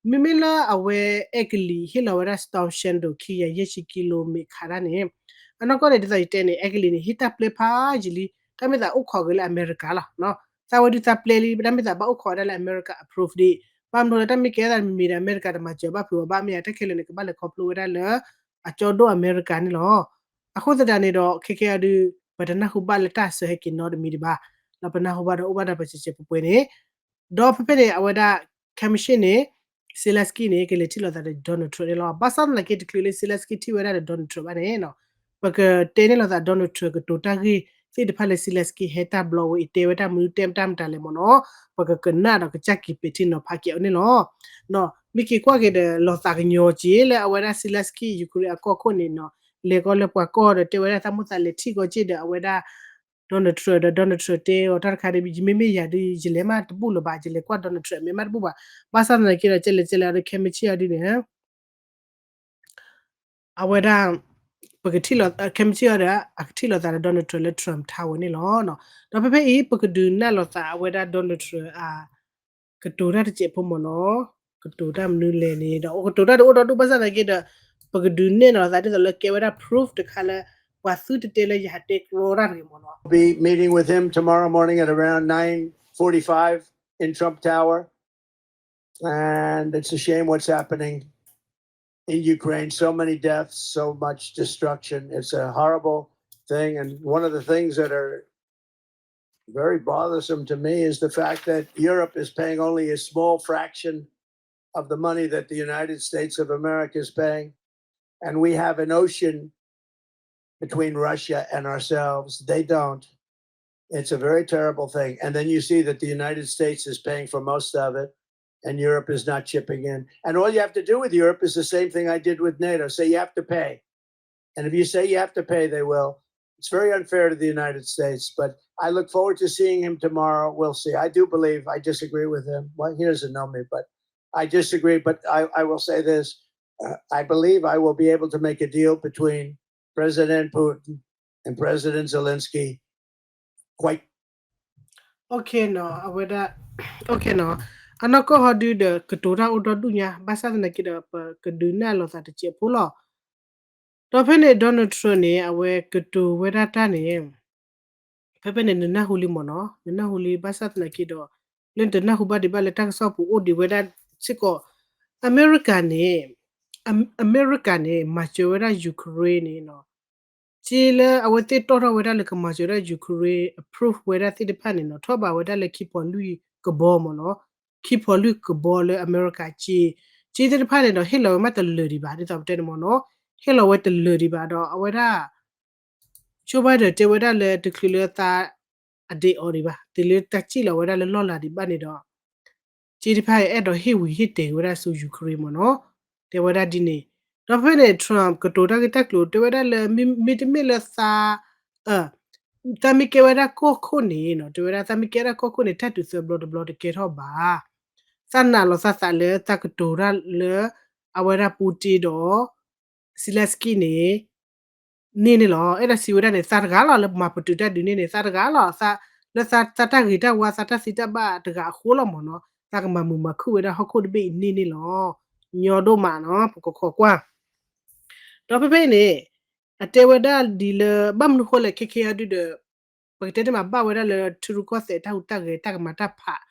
မ့မ့ၢ်လၢအဝဲအဲကလံးဟ့ၣ်လီၤဝဲဒၣ် Storm Shadow ခံကယၤယဲၢ်ဆံ kilometer ခးတၢ်န့ၣ်, အနီၢ်ကီၢ်န့ၣ် ဒ်သိးယတဲန့ၣ် အဲကလံးန့ၣ် ဟ့ၣ်တၢ်ပျဲဖးယံာ်လံ, တၢ်မ့ၢ်သးအိၣ်ခိးဂ့ၤလၢအမဲရကၤလီၤ. သးဝဲဒုးသးပျဲလံ တၢ်မ့ၢ်သးဘၣ်အိၣ်ခိးဝဲဒၣ်လၢအမဲရကၤ approve ဒံး, ဘၣ်မနုၤလၢတၢ်မ့ၢ်ကဲသးမံၤမံၤဒီး အမဲရကၤတမၤစၢၤဘၣ်ဖုးအီၤဘၣ်မ့ၢ်ဧါ, တၢ်ခဲလၢာ်န့ၣ် ကဘၣ်လဲၤခီဖျိဝဲဒၣ်လၢအကၠီဒိၣ်အမဲရကၤန့ၣ်လီၤ. အဃိသတးန့ၣ်ဒီး ခဲကဲအံၤဒုး ပတနၢ်ဟူဘၣ်လၢတၢ်စၢၤဟဲက့ၤနီတမံၤဒံးဘၣ်, ဒီးပနၢ်ဟူဘၣ်ဒီးအိၣ်ဘၣ်ဒီးပစဲးစဲးပှဲၤပှဲၤန့ၣ်, ဒီးဖဲဖဲန့ၣ် အဝဲဒၣ် ခမၢၡ့ၣ်န့ၣ် Zelensky န့ၣ် ကလဲၤထံၣ်လိာ်သးဒီး Donald Trump န့ၣ်လီၤ. ဘၣ်ဆၣ်သနာ်က့တချုးလၢ Zelensky ထံၣ်ဝဲဒၣ်ဒီး Donald Trump ဘၣ်န့ၣ်, ပကတဲန့ၢ်လိာ်သး Donald Trump ကတိၤတၢ်ဂ့ၢ်သ့ၣ်တဖၣ်လၢ Zelensky ဟဲတၢ်ဘျီဝဲအံၤ တဲဝဲတၢ်မနုၤ တဲတၢ်မတၤလဲၣ်မ့ၢ်နီၤ, ပကကနၣ်ဒီးကစၢ်က့ၤပဲာ်ထံနီၤဖးက့ၤအီၤန့ၣ်လီၤ. မ့ၢ်က့ၤကွၢ်က့ၤဒီး လီၤသးကညီၤက့ၤလၢအဝဲဒၣ် Zelensky Ukraine အကီၢ်ခိၣ်န့ၣ်နီၤ, လဲၤကီလၢပှၤကီၢ်ဒီး တဲဝဲဒၣ်သးမိၢ်သးလဲၤထံၣ်ကီက့ၤဒီး အဝဲဒၣ် Donald Trump ဒီး Donald Trump တဲအီၤတၢ်တခါဒီး ယမ့မ့ၢ်ယၤဒီး ယလဲၤမးတဘူၣ်လၢၤဘၣ်, ယလဲၤကွၢ် Donald Trump အမဲာ်မးတဘူၣ်ဘၣ်. ဘၣ်ဆၣ်သနာ်က့ဒီး ကဲလဲၣ်ကဲလဲၣ်ဒီး ခဲမုၢ်ဆ့ၣ်အီၤဒ်န့ၣ် အဝဲဒၣ် ပကထံၣ်လိာ် ခဲမုၢ်ဆ့ၣ်အီၤဒီး အကထံၣ်လိာ်သးဒီး Donald Trump လၢ Trump Tower န့ၣ်လီၤ. ဒီးဖဲဖဲအံၤ ပကဒုးနၢ်လိာ်သးအဝဲဒၣ် Donald Trump အ ကတိၤတၢ်တစဲးဖိမ့ၢ်နီၤ, ကတိၤတၢ်မနုၤလဲၣ်န့ၣ်ဒီး ကတိၤတၢ်တအိၣ်ဒီးဒူၣ်ဘၣ်ဆၣ်သနာ်က့ဒီး ပကဒုးနဲၣ်လီၤသးဒ်သိးလၢကဲဝဲဒၣ် proof တခါလၢ ပှၤသုတတဲလၢယဟးတဲကြီတၢ်တဂ့ၤမ့ၢ်နီၤ. Be meeting with him tomorrow morning at around nine forty-five in Trump Tower. And it's a shame what's happening in Ukraine. So many deaths, so much destruction. It's a horrible thing. And one of the things that are very bothersome to me is the fact that Europe is paying only a small fraction of the money that the United States of America is paying. And we have an ocean between Russia and ourselves. They don't. It's a very terrible thing. And then you see that the United States is paying for most of it, and Europe is not chipping in. And all you have to do with Europe is the same thing I did with NATO. Say you have to pay. And if you say you have to pay, they will. It's very unfair to the United States, but I look forward to seeing him tomorrow. We'll see. I do believe, I disagree with him. Well, he doesn't know me, but I disagree. But I, I will say this. Uh, I believe I will be able to make a deal between President Putin and President Zelensky quite နီၤ အဝဲဒၣ် နီၤ အနီၢ်ကီၢ်ဟီဒုဒီး ကတိၤတၢ်အိၣ်ဒီဒူၣ်ညါ ဘၣ်ဆၣ်သနာ်က့ဒီး ပကဒုးနဲၣ်လိာ်သးတစဲးဖိလီၤ. ဒီးဖဲန့ၣ် Donald Trump န့ၣ် အဝဲကတိၤဝဲဒၣ်တၢ်န့ၣ် ဖဲဖဲန့ၣ် နနၢ်ဟူလံမ့ၢ်နီၤ နနၢ်ဟူလံ ဘၣ်ဆၣ်သနာ်က့ဒီး လၢနတနၢ်ဟူဘၣ်ဒံးဘၣ်လၢတၢ်ကစီၣ်ပူၤအိၣ်ဒံးဝဲဒၣ်စ့ၢ်ကီး အမဲရကၤန့ၣ် အမဲရကၤန့ၣ် မၤစၢၤဝဲဒၣ် Ukraine န့ၣ်နီၤ က့လၢအဝဲသ့ၣ်တီၣ်ထီၣ်ဝဲဒၣ်လၢကမၤစၢၤဝဲဒၣ် Ukraine approve ဝဲဒၣ်သ့ၣ်တဖၣ်န့ၣ်နီၤ ထီၣ်ဘးဝဲဒၣ်လၢခံဖီလံၢ်ကဘီမ့ၢ်နီၤ ခံဖီလံၢ်ကဘီလၢအမဲရကၤက့ က့သ့ၣ်တဖၣ်န့ၣ်ဒီး ဟ့ၣ်လီၤဝဲမးတလၢာ်ဒံးဘၣ် ဒ်သိးပတဲန့ၣ်မ့ၢ်နီၤ ဟ့ၣ်လီၤဝဲတလၢာ်ဒံးဘၣ်ဒီး အဝဲဒၣ် Joe Biden တဲဝဲဒၣ်လၢတချုးလၢသး အဒ့အီၤဒံးဘၣ် တုၤလၢတၢ်စံၣ်လီၤဝဲဒၣ်လၢလီၢ်လၤဒံးဘၣ်န့ၣ်ဒီး က့တဖၣ်အဲၣ်ဒိးဟ့ၣ်ဝံၤဟ့ၣ်တဲာ်ဝဲဒၣ်ဆူ Ukraine မ့ၢ်နီၤ တဲဝဲဒၣ်ဒ်န့ၣ် ဒီးဖဲန့ၣ် Trump ကတိၤတၢ်ဂ့ၢ်တၢ်ကျိၤတဲဝဲဒၣ်လၢ မ့တမ့ၢ်လၢသး သးမ့ၢ်ကဲဝဲဒၣ်ကီၢ်ခိၣ်န့ၣ်နီၤ တဲဝဲဒၣ်သးမ့ၢ်ကဲဒၣ်ကီၢ်ခိၣ်န့ၣ် တၢ်ဒုးသၢဘျီတဘျီတကဲထီၣ်ဘၣ် သးနာ်လီၤသးသးလၢသးကတိၤတၢ်လၢ အဝဲဒၣ် Putin ဒီး Zelensky န့ၣ် န့ၢ်န့ၣ်လီၤ. အဲၣ်ဒိးစံးဝဲဒၣ်န့ၣ် သးတဂၤလီၤလၢမၤပတုာ်တၢ်ဒုးန့ၢ်န့ၣ် သးတဂၤလီၤ လၢသးတၢ်ဂ့ၤတၢ်ဝါ သးတၢ်သံတၢ်ဘၣ်တဂၤအဃိလီၤမ့ၢ်နီၤ သးကမၤမုာ်မၤခုၣ်ဝဲဒၣ်ဟီၣ်ခိၣ်တဘ့ၣ်အံၤန့ၢ်န့ၣ်လီၤ. ညီဒိၣ်မးနီၤ ပကခိးကွၢ် ဒီးဖဲဖဲအံၤန့ၣ် အတဲဝဲဒၣ်ဒ်လၢ ဘၣ်မနုၤဃိလဲၣ် ခဲခဲအံၤဒုဒီး ပကတဲန့ၣ်မး ဘၣ်ဝဲဒၣ်လၢထံရူၢ်ကီၢ်သဲးတၢ်ဟူးတၢ်ဂဲၤတၢ်ကမၤတၢ်ဖး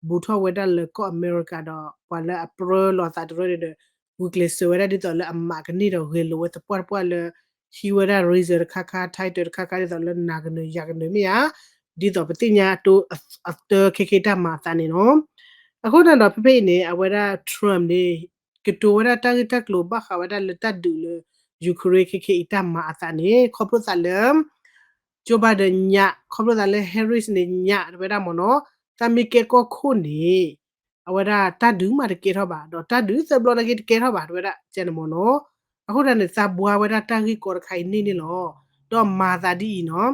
ဘူးထီၣ်ဝဲဒၣ်လၢကီၢ်အမဲရကၤဒီး ပှၤလၢအပြၢလီၤသးတရၢန့ၣ်ဒီး ဂုာ်ကျဲးစၢးဝဲဒၣ်ဒ်သိးလၢအမးကန့ၢ်ဒီးဂဲၤလိာ်ဝဲသပှၢ်တပှၢ်လၢ ဟံးဝဲဒၣ် raise တခါခါ title တခါခါဒ်သိးလၢနၤကနၢၤယၤကနၢၤမ့ၢ်ဧါ ဒ်သိးပသ့ၣ်ညါ အတၢခဲခဲတၢ်မၤအသးန့ၣ်လီၤ. အဃိန့ၣ်ဒီးဖဲဖဲအံၤန့ၣ် အဝဲဒၣ် Trump န့ၣ် ကတိၤဝဲဒၣ်တၢ်ဂ့ၢ်တၢ်ကျိၤဘၣ်ဃးဝဲဒၣ်လၢတၢ်ဒုးလၢ Ukraine ခဲခဲအံၤတၢ်မၤအသးန့ၣ် ခီဖျိသးလၢ Joe Biden ညး ခီဖျိသးလၢ Harris န့ၣ် ညးဝဲဒၣ်မ့ၢ်နီၤ သးမ့ၢ်ကဲကီၢ်ခိၣ်န့ၣ် အဝဲဒၣ်တၢ်ဒုးမးတကဲထီၣ်ဘၣ် ဒီးတၢ်ဒုးသၢဘျီတက့ၢ်တကဲထီၣ်ဘၣ် တဲဝဲဒၣ်ကဲန့ၣ်မ့ၢ်နီၤ. အဃိသတးန့ၣ် သးဘှါဝဲဒၣ်တၢ်ဂ့ၢ်ကီတခါအံၤန့ၢ်န့ၣ်လီၤ. ဒီးမၤသးဒ်အံၤနီၤ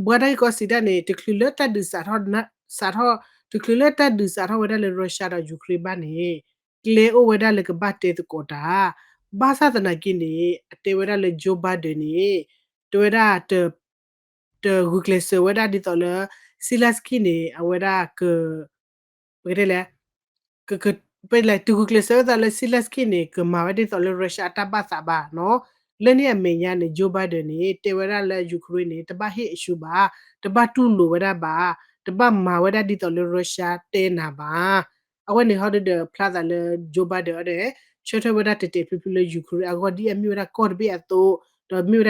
ဘှါတၢ်ဂ့ၢ်ကီစံးတၢ်န့ၣ် တချုးလၢတၢ်ဒုးစးထီၣ် စးထီၣ် တချုးလၢတၢ်ဒုးစးထီၣ်ဝဲဒၣ်လၢ Russia ဒီး Ukraine ဘၣ်န့ၣ် ကျဲအိၣ်ဝဲဒၣ်လၢကဘၣ်တဲသကိးတၢ် ဘၣ်ဆၣ်သနာ်က့န့ၣ် အတဲဝဲဒၣ်လၢ Joe Biden န့ၣ် တဲဝဲဒၣ် တဂုာ်ကျဲးစၢးဝဲဒၣ်ဒ်သိးလၢ Zelensky န့ၣ် အဝဲဒၣ်က ပကတဲလဲၣ် တဂုာ်ကျဲးစၢးဝဲဒၣ်လၢ Zelensky န့ၣ် ကမၤဝဲဒ်သိးလၢ Russia အတၢ်ဘၣ်သးဘၣ်နီၤ. လၢန့ၣ်အမဲာ်ညါန့ၣ် Joe Biden န့ၣ် တဲဝဲဒၣ်လၢ Ukraine န့ၣ် တဘၣ်ဟ့ၣ်အဆူၣ်ဘၣ်, တဘၣ်တူၢ်လိာ်ဝဲဒၣ်ဘၣ်, တဘၣ်မၤဝဲဒၣ်ဒ်သိးလၢ Russia တဲနၤဘၣ်. အဝဲန့ၣ်ဟီဒုဒီးဖျါသးလၢ Joe Biden အီၤဒီး ဆၢထၢၣ်ဝဲဒၣ်တဲာ်တဲာ်ဖျုးဖျုးလၢ Ukraine အဂီၢ်ဒ်အမ့ၢ်ဝဲဒၣ်ကီၢ်တဘ့ၣ်အသိး,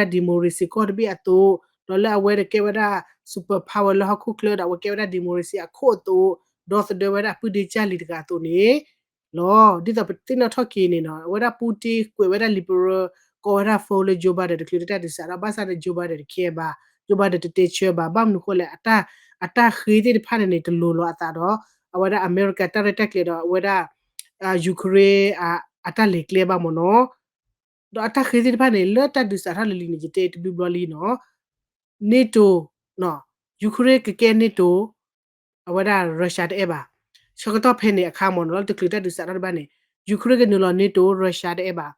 ဒီးမ့ၢ်ဝဲဒၣ် democracy ကီၢ်တဘ့ၣ်အသိး, ဒီးလၢအဝဲတကဲဝဲဒၣ် super power လၢဟီၣ်ခိၣ်ချၢဒီးအဝဲကဲဝဲဒၣ် democracy အခိၣ်အသိး, ဒီသဒၢဝဲဒၣ်အပုၢ်ဒ့ကၢ်လံၤတဂၤအသိးန့ၣ်လီၤ. ဒ်သိးပသ့ၣ်နီၣ်ထီၣ်က့ၤန့ၣ်နီၤ အဝဲဒၣ် Putin ကွဲးဝဲဒၣ် liberal ကိးဝဲဒၣ် phone လၢ Joe Biden တချုးလၢတၢ်ဒုးစးထီၣ် ဘၣ်ဆၣ်ဒီး Joe Biden တခဲဘၣ်, Joe Biden တတဲဆၢဘၣ်, ဘၣ်မနုၤဃိလဲၣ် အတၢ်ဃ့သ့ၣ်တဖၣ်န့ၣ်န့ၣ် တလိၤလီၤအသးဒီး အဝဲဒၣ်အမဲရကၤတၢ်ရဲၣ်တၢ်ကျဲၤဒီး အဝဲဒၣ် Ukraine အတၢ်လဲၤကျဲဘၣ်မ့ၢ်နီၤ. ဒီးအတၢ်ဃ့သ့ၣ်တဖၣ်န့ၣ် လၢတၢ်ဒုးစးထီၣ်လံၤလံၤန့ၣ် ယတဲတဘျုးဘျီလံနီၤ NATO, Ukraine ကကဲ NATO, အဝဲဒၣ် Russia တအဲၣ်ဘၣ်. ဆၢကတီၢ်ဖဲန့ၣ်အခါမ့ၢ်နီၤ လၢတချုးတၢ်ဒုးစးထီၣ်တဘၣ်န့ၣ် Ukraine ကနုာ်လီၤ NATO, Russia တအဲၣ်ဘၣ်.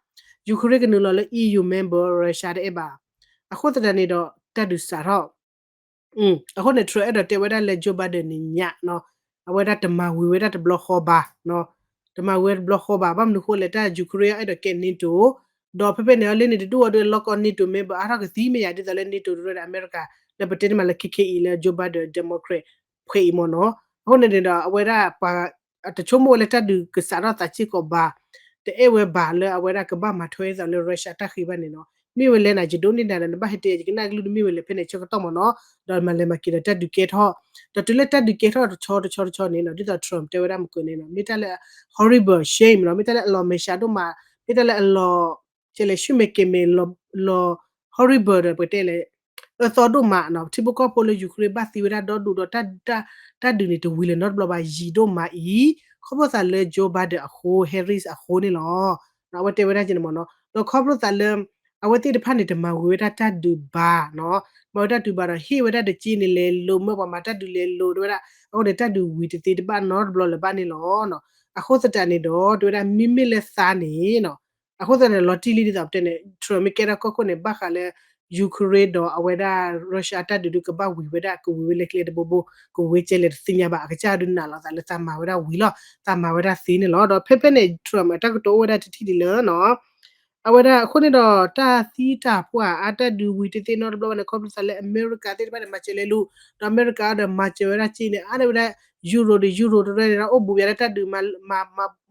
Ukraine ကနုာ်လီၤလၢ EU member, Russia တအဲၣ်ဘၣ်. အဃိသတးန့ၣ်ဒီး တၢ်ဒုးစးထီၣ် အဃိန့ၣ် Trump အဲၣ်ဒိးတဲဝဲဒၣ်လၢ Joe Biden န့ၣ်ညါနီၤ အဝဲဒၣ်တမၤဝံၤဝဲဒၣ်တဘျီဃီဘၣ်, တမၤဝံၤဝဲတဘျီဃီဘၣ်. ဘၣ်မနုၤဃိလဲၣ် တၢ် Ukraine အဲၣ်ဒိးကဲ NATO, ဒီးဖဲဖဲန့ၣ် အလၢန့ၣ်တဒူၣ်အီၤဒီး လီၢ်ကီၢ် NATO member အါထီၣ်ကသံမ့ၢ်ယၤ ဒ်သိးလၢ NATO တရၢဒီးအမဲရကၤ လၢပတဲန့ၣ်မးလၢခဲခဲအံၤလၢ Joe Biden Democrat ဖဲအံၤမ့ၢ်နီၤ. အဃိန့ၣ်န့ၣ်ဒီး အဝဲဒၣ်ပှၤ တဆိကမိၣ်ဝဲလၢတၢ်ဒုးကစးထီၣ်သးစ့ၢ်ကီးဘၣ်, တအဲၣ်ဝဲဘၣ်လၢအဝဲဒၣ်ကဘၣ်မၤထွဲဒ်သိးလၢ Russia တၢ်ဃ့ဘၣ်န့ၣ်နီၤ. မ့ၢ်ဝဲလဲၣ်န့ၣ် ယဒိးန့ၢ်နၤဒီး နဘၣ်ဟဲတဲယကနၣ်ကလုၢ်တမ့ၢ်ဝဲလဲၣ် ဖဲန့ၣ်ဆၢကတီၢ်မ့ၢ်နီၤ, ဒီးမၤလဲၤမၤက့ၤဒီးတၢ်ဒုးကဲထီၣ်, ဒီးတုၤလၢတၢ်ဒုးကဲထီၣ်တဆီတဆီတဆီန့ၣ်နီၤ ဒ်သိး Trump တဲဝဲဒၣ်မုၢ်ကၢန့ၣ်နီၤ မ့ၢ်တၢ်လၢ horrible, shame နီၤ, မ့ၢ်တၢ်လၢအလီၤမဲာ်ဆှးဒိၣ်မး, မ့ၢ်တၢ်လၢအလီၤ ကဲလဲၣ် ဆူၣ်မဲာ်ကဲၤမဲာ် လီၤ horrible ဒီးပကတဲလဲၣ် အၢသီဒိၣ်မးနီၤ ထံဖိကီၢ်ဖိလၢ Ukraine ဘၣ်သံဝဲဒၣ်ဒီဒူၣ်ဒီး တၢ်ဒုးန့ၣ်တဝံၤလၢၤနီတဘျီဘၣ် ယံာ်ဒိၣ်မးအံၤ ခီဖျိသးလၢ Joe Biden အဃိ Harris အဃိန့ၣ်လီၤ. အဝဲတဲဝဲဒၣ်ကဲန့ၣ်မ့ၢ်နီၤ ဒီးခီဖျိသးလၢ အဝဲသ့ၣ်တဖၣ်န့ၣ် တမၤဝံၤဝဲဒၣ်တၢ်ဒုးဘၣ်နီၤ မၤဝဲတၢ်ဒုးဘၣ်ဒီး ဟ့ၣ်ဝဲဒၣ်တက့န့ၣ်လဲၤလိၤ မၢပှၤမၤတၢ်ဒုးလဲၤလိၤ တဲဝဲဒၣ် အဃိန့ၣ် တၢ်ဒုးဝံၤတသ့တဘၣ်နီတဘျီလၢၤဘၣ်န့ၣ်လီၤ. အဃိသတးန့ၣ်ဒီး တဲဝဲဒၣ်မ့မ့ၢ်လၢသးန့ၣ်နီၤ အဃိသတးန့ၣ် လီၤတံၢ်လံဒ်သိးပတဲန့ၣ် Trump မ့ၢ်ကဲထီၣ်ကီၢ်ခိၣ်န့ၣ် ဘၣ်ဃးလၢ Ukraine ဒီးအဝဲဒၣ် Russia တၢ်ဒုးဒုးကဘၣ်ဝံၤဝဲဒၣ် ကဝံၤဝဲလၢကျဲတဘိဘိ ကဝံၤကဲလဲၣ်တသ့ၣ်ညါဘၣ် အကစၢ်ဒုးနာ်လီၤသးလၢသးမၤဝဲဒၣ်ဝံၤလီၤ သးမၤဝဲဒၣ်သ့န့ၣ်လီၤ. ဒီးဖဲဖဲန့ၣ် Trump အတၢ်ကတိၤအိၣ်ဝဲဒၣ်တထံၣ်ဒ်လၢနီၤ အဝဲဒၣ်အဃိန့ၣ်ဒီး တၢ်သံတၢ်ပှၢ်အါ တၢ်ဒုးဝံၤတသ့နီတဘျီဘၣ်န့ၣ် ခီဖျိသးလၢအမဲရကၤသ့ၣ်တဖၣ်န့ၣ် မၤစၢၤလဲၤလိၤ ဒီးအမဲရကၤဒီးမၤစၢၤဝဲဒၣ်က့န့ၣ် အါန့ၢ်ဝဲဒၣ် Euro ဒီး Euro တရၢန့ၣ်ဒီး အိၣ်ဘူးပယါလၢတၢ်ဒုး မၤစၢ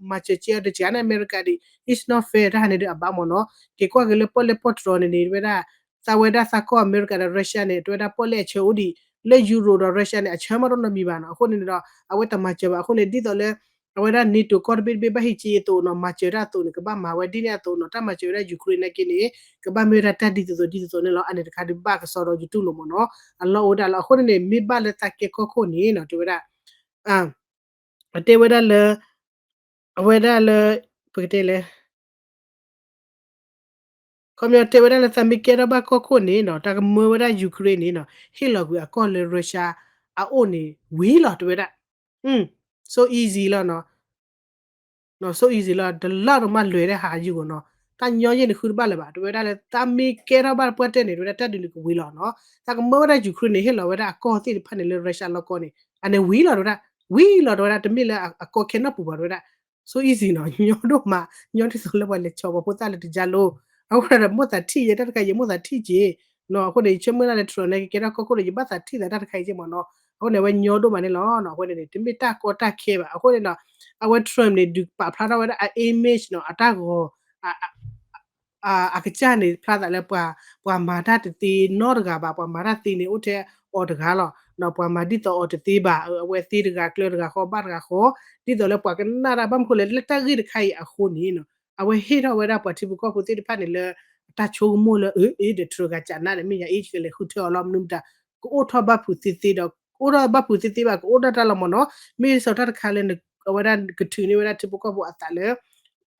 ၤက့အီၤတစှၤန့ၣ် အမဲရကၤဒံး it's not fair တၢ်ဟးန့ၣ်ဒုးအဘၣ်မ့ၢ်နီၤ က့ၤကွၢ်က့ၤလၢပီၣ်လဲၣ်ပီၣ်တြီၤန့ၣ်န့ၣ် တဲဝဲဒၣ် သးဝဲဒၣ်သးကီၢ်အမဲရကၤဒီး Russia န့ၣ် တဲဝဲဒၣ်ပီၣ်လဲၣ်အဆၢအိၣ်ဒံး လၢ Euro ဒီး Russia န့ၣ် အဆၢမးတနီတမံၤဘၣ်နီၤ အဃိန့ၣ်ဒီး အဝဲတမၤစၢၤဘၣ် အဃိန့ၣ် ဒ်သိးလၢ အဝဲဒၣ် NATO ကီၢ်တဘ့ၣ်တဘ့ၣ်ဘၣ်ဟ့ၣ်က့အသိးနီၤ မၤစၢၤတၢ်အသိးန့ၣ် ကဘၣ်မၤဝဲဒ်န့ၣ်အသိးနီၤ တၢ်မၤစၢၤဝဲဒၣ် Ukraine နာ်က့န့ၣ် ကဘၣ်မ့ၢ်ဝဲဒၣ်တၢ်ဒ်သိးသိးဒ်သိးသိးန့ၣ်လီၤ အန့ၣ်တခါဒုးဘၣ်ကစီဒီးယတူၢ်လိာ်မ့ၢ်နီၤ အလီၢ်အိၣ်ဝဲဒၣ်လီၤ အဃိန့ၣ်န့ၣ် မ့ၢ်ဘၣ်လၢသးကဲကီၢ်ခိၣ်န့ၣ်နီၤ တဲဝဲဒၣ် အတဲဝဲဒၣ်လၢ အဝဲဒၣ်လၢ ပကတဲလဲၣ် ခီပညီတဲဝဲဒၣ်လၢသးမ့ၢ်ကဲထီၣ်ဘၣ်ကီၢ်ခိၣ်န့ၣ်နီၤ တၢ်ကမၢဝဲဒၣ် Ukraine န့ၣ်နီၤ ဟ့ၣ်လီၤကွံာ်အကီၢ်လၢ Russia အအိၣ်န့ၣ် ဝံၤလီၤတဲဝဲဒၣ် so easy လီၤနီၤ so easy လီၤ တလၢ်ဒိၣ်မးလွဲၢ်ဒၣ်ဟးယုၢ်ဂီၤနီၤ တၢ်ညီယဲၢ်န့ၣ်ဃုတဘၣ်လၢၤဘၣ် တဲဝဲဒၣ်လၢသးမ့ၢ်ကဲထီၣ်ဘၣ်ပှၢ်တၢၢ်န့ၣ် တဲဝဲဒၣ်တၢ်ဒုးန့ၣ်ကဝံၤလီၤနီၤ သးကမၢဝဲဒၣ် Ukraine န့ၣ် ဟ့ၣ်လီၤဝဲဒၣ်အကီၢ်သ့ၣ်တဖၣ်န့ၣ်လၢ Russia လီၢ်ကီၢ်န့ၣ် အန့ၣ်ဝံၤလီၤတဲဝဲဒၣ် ဝံၤလီၤတဲဝဲဒၣ် တမ့ၢ်လၢအကီၢ်ခဲနီၢ်ပူၤဘၣ်တဲဝဲဒၣ် so easy နီၤ ညီဒိၣ်မး ညီဒ်သိးလၢပှၤလဲၤဆီၣ်ပှၤဖိသၣ်လၢတကါလိၤ အဃိဒီးမိၢ်သးထံၣ်ယဲ တၢ်တခါယဲ မိၢ်သးထံၣ်က့ၤ နီၤ အဃိန့ၣ် ယဆၢမုၢ်လၢ်လၢ Trump န့ၣ် ကကဲထီၣ်ကီၢ်ခိၣ်ဒီး ယဘၣ်သးထံၣ်သးတၢ်တခါအံၤက့မ့ၢ်နီၤ အဃိန့ၣ် အဝဲညီဒိၣ်မးန့ၣ်လီၤ အဃိန့ၣ်န့ၣ် တမ့ၢ်တၢ်ကီတၢ်ခဲဘၣ် အဃိန့ၣ်နီၤ အဝဲ Trump န့ၣ် ဒုးပာ်ဖျါထီၣ်ဝဲဒၣ်အ image နီၤ အတၢ်ဂီၤ အကစၢ်န့ၣ် ဖျါသးလၢပှၤ ပှၤမၤတၢ်တသ့နီတဂၤဘၣ် ပှၤမၤတၢ်သ့န့ၣ် အိၣ်ထဲအီၤတဂၤလီၤ ဒီးပှၤမၤဒ်သိးအီၤတသ့ဘၣ် အဝဲသ့တဂၤကျၢၤတဂၤဃီ ဘၣ်တဂၤဃီ ဒ်သိးလၢပှၤကနၣ်တၢ်ဘၣ်မနုၤဃိလဲၣ် လၢတၢ်ဂ့ၢ်တခါအံၤအဃိန့ၣ်နီၤ အဝဲဟ့ၣ်ထီၣ်ဝဲဒၣ်ပှၤထံဖိကီၢ်ဖိသ့ၣ်တဖၣ်န့ၣ်လၢ တၢ်ဆိကမိၣ်လၢ အၢ အ့ ဒီး Trump ဂၤကနၣ်န့ၣ် မ့ၢ်ယၤအ့ ယကလဲၤဃုထၢအီၤလီၤ မနုၤမတၤ ကအိၣ်ထီၣ်ဘၣ်ဖုးသ့သ့ဒီး ကအိၣ်ထီၣ်ဘၣ်ဖုးသ့သ့ဘၣ် ကအိၣ်ဒၣ်တၢ်လီၤမ့ၢ်နီၤ မ့ၢ်စ့ၢ်တၢ်တခါလၢ အဝဲဒၣ်ကထုးန့ၢ်ဝဲဒၣ်ထံဖိကီၢ်ဖိအသးလၢ